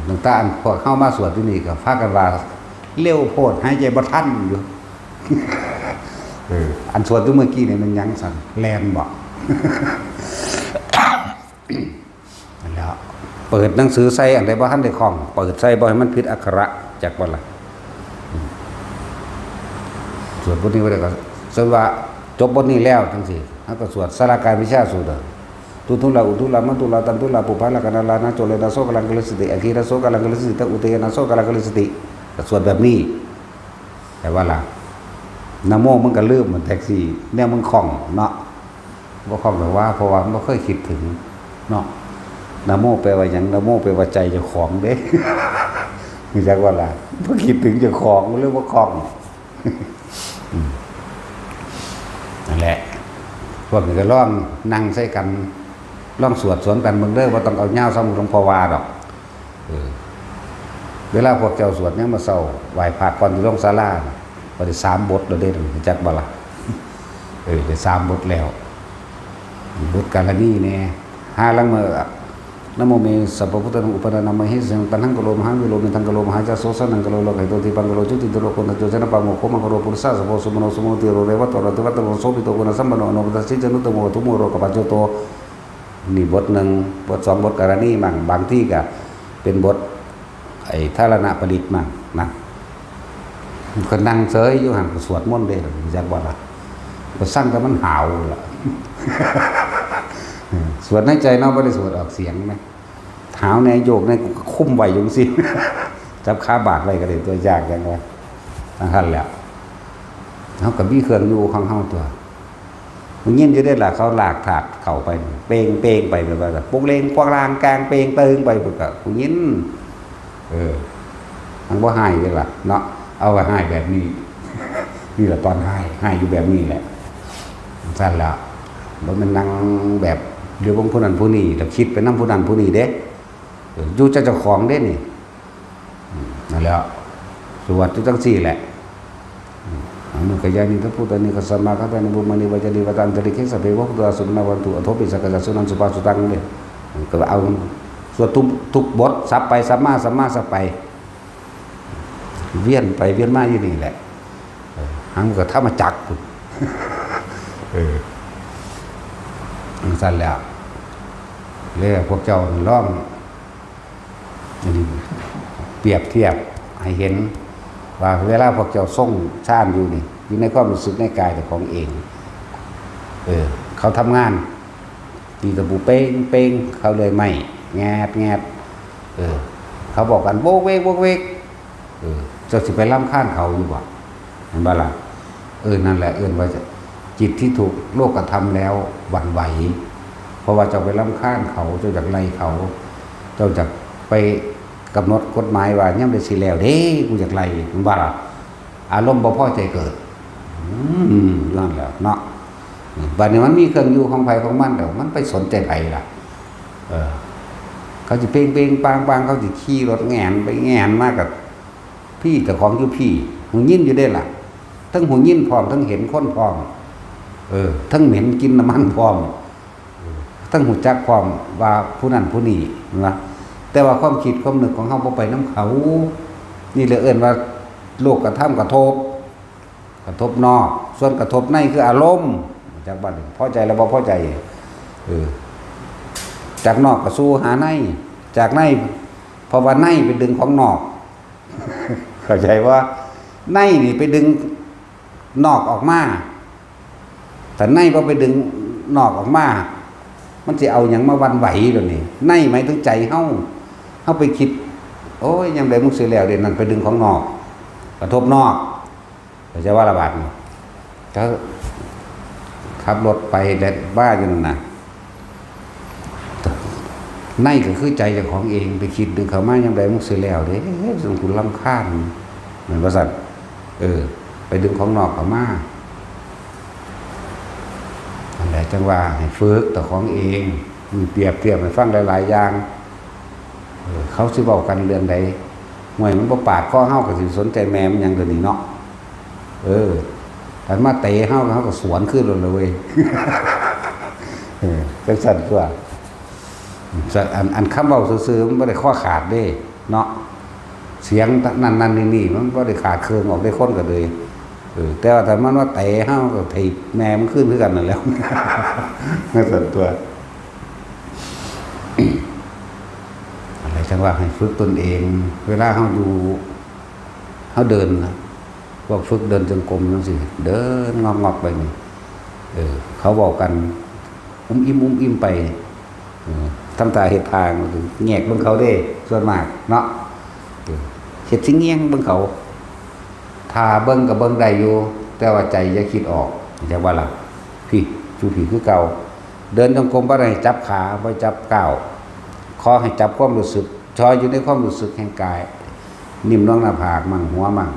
ตั้งแต่อันพวกเฮามาสวดอยู่นี่ก็พากันว่าเร็วโพด หายใจบ่ทันอยู่ เออ อันสวดอยู่เมื่อกี้นี่มันหยังซั้น แล่นบ่ นั่นแหละ เปิดหนังสือใส่อันใดบ่ทันได้คล่อง เปิดใส่บ่ให้มันผิดอักขระ จักบ่ล่ะ สวดบทนี้บ่ได้ก็ สมมุติว่าจบบทนี้แล้วจังซี่ เฮาก็สวดสาลากายวิชาสูตรเด้อ ทุทุลาอุทุลามัตทุลาตันทุลาปุพพาลาคานาลานาโจเลนะโสกาลังคลิสติ อคีนะโสกาลังคลิสติ ตะอุเตนะโสกาลังคลิสติ ก็สวดแบบนี้ แต่ว่าล่ะ นะโมมันก็ลืมเหมือนแท็กซี่ แนวมันคล่องเนาะ บ่คล่องหรอกว่า เพราะว่ามันบ่เคยคิดถึงเนาะ นะโมแปลว่าหยัง นะโมแปลว่าใจเจ้าของเด้ รู้จักบ่ล่ะ บ่คิดถึงเจ้าของ มันเลยบ่คล่อง อืม นั่นแหละ พวกนี้ก็ลองนั่งใส่กัน ลองสวดสวนกันเบิ่งเด้อ บ่ต้องเอายาวส่ำหลวงพ่อว่าดอก เออ เวลาพวกเจ้าสวดยามมื้อเช้า ไหว้พระก่อนสิลงศาลา ก็ได้สามบทแล้วเด้ รู้จักบ่ล่ะ เออ ได้สามบทแล้ว บทกรณีแน่ ห้าลังมื้อ นะโมเม สัพพะพุทธานัง อุปาทานัง มะเหสี ตัณหัง กะโร มหาวีโร เมธัง กะโร มหาจักโส สะหัง กะโร โลกะหิโต ทิปพัง กะโร จุตินโท โรโก นัจโจ ชนะปะโมกข โคมัง กะโร ปุริสะ สัพโพ สุมโน สุมโน ติโร เรวัตโต รติวัตโต โร โสภิโต กุณะสัมปันโน อโนปะทะสิ จนุตตโม ทุโม โรคปัจจุโต นี่บทหนึ่ง บทสอง บทกรณีมั่ง บางทีก็เป็นบท ไอ้ธารณปริตรมั่งนะ ก็นั่งเฉยอยู่หั่น ก็สวดมนต์เด้ รู้จักบ่ล่ะ ก็สั่งแต่มันหาวล่ะ เออ ส สวดในใจเนาะ บ่ได้สวดออกเสียงนะ หาวแหน่โยกแหน่ กูก็คุมไว้อยู่จั่งซี้ จับขาบาดไว้ก็ได้ตัวยากจั่งว่า จั่งซั่นแหละ เฮาก็มีเครื่องอยู่ของเฮาตั๊ว กูยินอยู่เด้ล่ะ เขาลากถาดเข้าไป เปงเปงไปแบบว่า ปุกเลงปวกลางกลางเปงเติงไป กูก็ กูยิน เออ มันบ่ฮ้ายเด้ล่ะเนาะ เอาไว้ฮ้ายแบบนี้ นี่แหละตอนฮ้าย ฮ้ายอยู่แบบนี้แหละ ซั่นล่ะ บ่แม่นนั่งแบบเดี๋ยวเบิ่งผู้นั้นผู้นี้ แล้วคิดไปนำผู้นั้นผู้นี้เด้ เออ อยู่เจ้าของเด้นี่ อืม นั่นแหละ สวดอยู่จั่งซี้แหละ อืม Anukayyāni tathūtāni, kassaṃ mā kathāmi, bhummāni vā carī, vātā antalikkhe, sabbe bhawatthā sumanā bhavantu, athopi sakkacca suṇantu bhāsutaṃ เด้อ ก็เอาสวดทุก ทุกบท สับไปสับมา สับมาสับไป เวียนไปเวียนมาอยู่นี่แหละ เออ หังก็ธรรมจักรพุ้น เออ จั่งซั่นแหล้ว แล้วพวกเจ้าลอง เปรียบเทียบให้เห็น ว่าเวลาพวกเจ้าทรงฌานอยู่นี่ อยู่ในความรู้สึกในกายเจ้าของเอง เออ เขาทำงาน ตีตะปูเป้งเป้ง เขาเลื่อยไม้ แงดแงด เออ เขาบอกกันโวกเวก โวกเวก เออ เจ้าสิไปรำคาญเขาอยู่บ่ เห็นบ่ล่ะ เออ นั่นแหละเอิ้นว่าจิตที่ถูกโลกธรรมแล้วหวั่นไหว เพราะว่าเจ้าไปรำคาญเขา เจ้าอยากไล่เขา เจ้าอยากไปกำหนดกฎหมายว่ายามใดสิแล้วเด้ กูอยากไล่ เห็นบ่ล่ะ อารมณ์บ่พอใจเกิด อืม นั่นแหละเนาะ บัดนี้มันมีเครื่องอยู่ของไผของมันแล้ว มันไปสนใจไผล่ะ เออ เขาสิเปงเปงปางปาง เขาสิขี่รถแหงนไปแหงนมา ก็พี้เจ้าของอยู่พี้ หูยินอยู่เด้ล่ะ ทั้งหูยินพร้อม ทั้งเห็นคนพร้อม เออ ทั้งเหม็นกลิ่นน้ำมันพร้อม เออ ทั้งหูจักพร้อมว่าผู้นั้นผู้นี้นะ แต่ว่าความคิดความนึกของเฮาบ่ไปนำเขา นี่เลยเอิ้นว่าโลกธรรมกระทบ กระทบนอก ส่วนกระทบในคืออารมณ์ จากบัดนี้พอใจแล้วบ่พอใจ เออ จากนอกก็สู่หาใน จากใน เพราะว่าในไปดึงของนอก เข้าใจบ่ ในนี่ไปดึงนอกออกมา ถ้าในบ่ไปดึงนอกออกมา มันสิเอาหยังมาหวั่นไหวเดี๋ยวนี้ ในหมายถึงใจเฮา เฮาไปคิด โอ้ย ยามใดมึงสิแล้วเด้ นั่นไปดึงของนอก กระทบนอก เข้าใจว่าละบาดนี่ ก็ขับรถไปแดดบ้าอยู่นั่นน่ะ ในก็คือใจเจ้าของเอง ไปคิดดึงเข้ามายามใดมึงสิแล้วเด้ ซึ่งกูรำคาญ แม่นบ่ซั่น เออ ไปดึงของนอกเข้ามา นั่นแหละจั่งว่าให้ฝึกเจ้าของเอง อืม เปรียบเทียบให้ฟังหลายๆอย่าง เออ เขาสิเว้ากันเรื่องใด ห่วย มันบ่ปาดคอเฮาก็สิสนใจแม่มันหยังเดี๋ยวนี้เนาะ เออ ถ้ามาเตะเฮา เฮาก็สวนคืนโลดเลยเว้ย เออ จั่งซั่นตั๊ว อัน อันคำเว้าซื่อๆ มันบ่ได้คอขาดเด้ เนาะ เสียงนั่นนั่นนี่นี่ มันบ่ได้ขาดเครื่องออกได้คนก็เลย เออ แต่ว่าถ้ามันมาเตะเฮาก็ถีบแม่มันคืนคือกันนั่นแหล้ว จั่งซั่นตั๊ว อะไรจั่งว่าให้ฝึกตนเอง เวลาเฮาอยู่ เฮาเดินน่ะ พวกฝึกเดินจงกรมจั่งซี้ เดินงอกๆไปนี่ เออ เขาเว้ากัน อุ้มอิ่มอุ้มอิ่มไป เออ ทำตาเฮ็ดทาง แงกเบิ่งเขาเด้ ส่วนมากเนาะ เออ เฮ็ดสิแงงเบิ่งเขา ถ้าเบิ่งก็เบิ่งได้อยู่ แต่ว่าใจอย่าคิดออก จั่งว่าล่ะ พี้ สู่พี้คือเก่า เดินจงกรมบ่ได้จับขา บ่จับก้าว ขอให้จับความรู้สึก ชอยอยู่ในความรู้สึกแห่งกาย นิ่มลงหน้าผากมั่งหัวมั่ง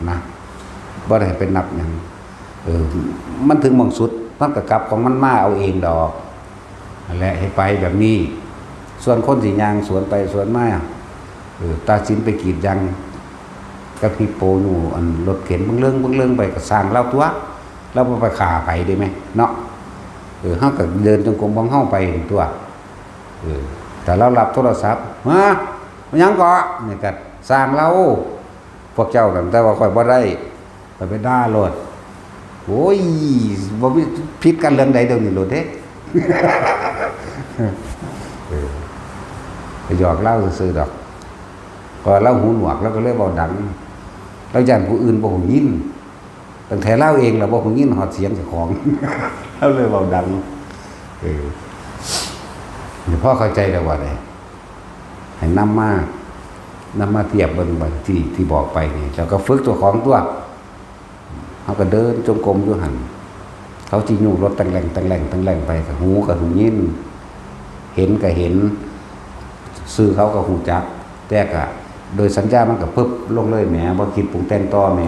นะ บ่ได้ไปนับหยัง เออ มันถึงหม่องสุด มันก็กลับของมันมาเอาเองดอก นั่นแหละ ให้ไปแบบนี้ ส่วนคนสิย่างสวนไปสวนมา เออ ตัดสินไปกรีดยาง กับฮิปโปอยู่อันรถเข็นเบิ่งเลิงเบิ่งเลิงไปก็ซ่างลาวตั๊ว ลาวบ่ไปฆ่าไผเด้แม่ เนาะ เออ เฮาก็เดินจงกรมของเฮาไปตั๊ว เออ แต่ลาวรับโทรศัพท์ ฮะ มันหยังเกาะ นี่ก็ซ่างลาว พวกเจ้านั่น แต่ว่าข้อยบ่ได้ ข้อยไปด่าโลด โอ้ย บ่มีผิดกันเรื่องใดเดี๋ยวนี้โลดเด้ เออ ไปหยอกลาวซื่อๆดอก เพราะว่าลาวหูหนวก ลาวก็เลยเว้าดัง ลาวย้านผู้อื่นบ่หูยิน ตั้งแต่ลาวเองลาวบ่หูยินฮอดเสียงเจ้าของ ลาวเลยเว้าดัง เออ พอเข้าใจแล้วว่าได๋ ให้นำมา นำมาเทียบเบิ่งบัดที่ ที่บอกไปนี่ แล้วก็ฝึกเจ้าของตั๊ว เฮาก็เดินจงกรมอยู่หั่น เขาสิยู้รถแตงแหล่ง แตงแหล่ง แตงแหล่งไป ก็หูก็หูยิน เห็นก็เห็น ชื่อเขาก็ฮู้จัก แต่ก็โดยสัญญามันก็ปึบลงเลยแหม บ่คิดปรุงแต่งต่อแหม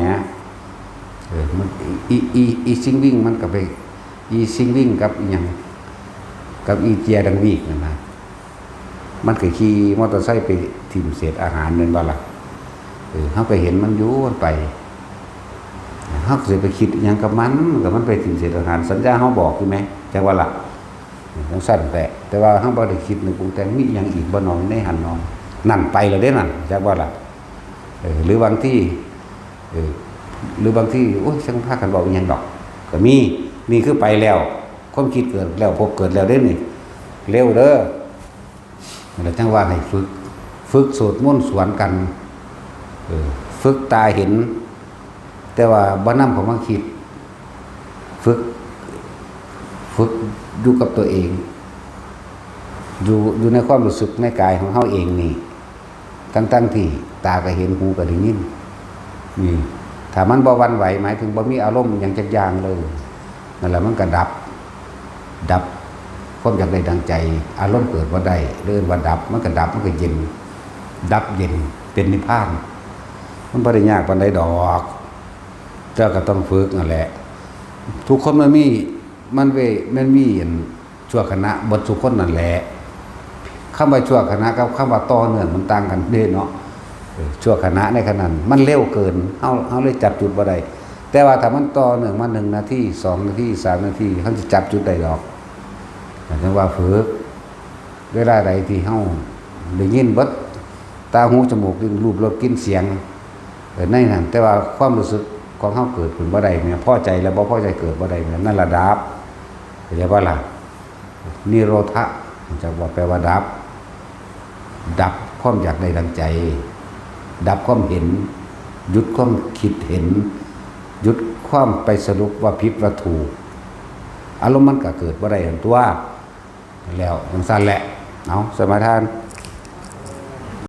เออ มัน อี อี อี อีซิงวิ่งมันก็ไป อีซิงวิ่งกับอีหยัง กับอีเจียดังวีกนั่นนะ มันก็ขี่มอเตอร์ไซค์ไปถิ่มเศษอาหารแม่นบ่ล่ะ เออ เฮาก็เห็นมันอยู่ มันไป เฮาก็สิไปคิดอิหยังกับมัน ก็มันไปถิ่มเศษอาหาร สัญญาเฮาบอกอยู่แหม จักว่าล่ะ จั่งซั้นแหละ แต่ว่าเฮาบ่ได้คิดนึกปรุงแต่ง มีอิหยังอีกบ่น้อ ในหั่นน้อ นั่นไปแล้วเด้นั่น จักว่าล่ะ เออ หรือบางที เออ หรือบางที โอ๊ย จั่งพากันเว้าอิหยังดอก ก็มี นี่คือไปแล้ว ความคิดเกิดแล้ว ภพเกิดแล้วเด้นี่ เร็วเด้อ นั่นแหละจั่งว่าให้ฝึก ฝึกสวดมนต์สวนกัน เออ ฝึกตาเห็น แต่ว่าบ่นำเข้ามาคิด ฝึก ฝึกอยู่กับตัวเอง อยู่ อยู่ในความรู้สึกในกายของเฮาเองนี่ ทั้งๆที่ตาก็เห็น หูก็ได้ยิน นี่ ถ้ามันบ่หวั่นไหว หมายถึงบ่มีอารมณ์หยังจักอย่างเลย นั่นแหละมันก็ดับ ดับความอยากได้ดังใจ อารมณ์เกิดบ่ได้ เรียกว่าดับ มันก็ดับ มันก็เย็น ดับเย็น เป็นนิพพาน มันบ่ได้ยากปานใดดอก แต่ก็ต้องฝึกนั่นแหละ ทุกคนมันมี มันเว มันมีอันชั่วขณะเบิดทุกคนนั่นแหละ คำว่าชั่วขณะกับคำว่าต่อเนื่องมันต่างกันเด้เนาะ เออ ชั่วขณะในขณะนั้นมันเร็วเกิน เฮา เฮาเลยจับจุดบ่ได้ แต่ว่าถ้ามันต่อเนื่องมาหนึ่งนาที สองนาที สามนาที เฮาสิจับจุดได้ดอก จั่งว่าฝึก เวลาใดที่เฮาได้ยินเบิด ตา หู จมูก ลิ้น รูป รส กลิ่น เสียง เออ ในนั้น แต่ว่าความรู้สึกของเฮาเกิดขึ้นบ่ได้แหม พอใจแล้วบ่พอใจเกิดบ่ได้แหม นั่นละดับ เข้าใจบ่ล่ะ นิโรธะ จักว่าแปลว่าดับ ดับความอยากได้ดังใจ ดับความเห็น หยุดความคิดเห็น หยุดความไปสรุปว่าผิดว่าถูก อารมณ์มันก็เกิดบ่ได้หั่นตั๊ว แล้วจั่งซั้นแหละ เอา สมาทาน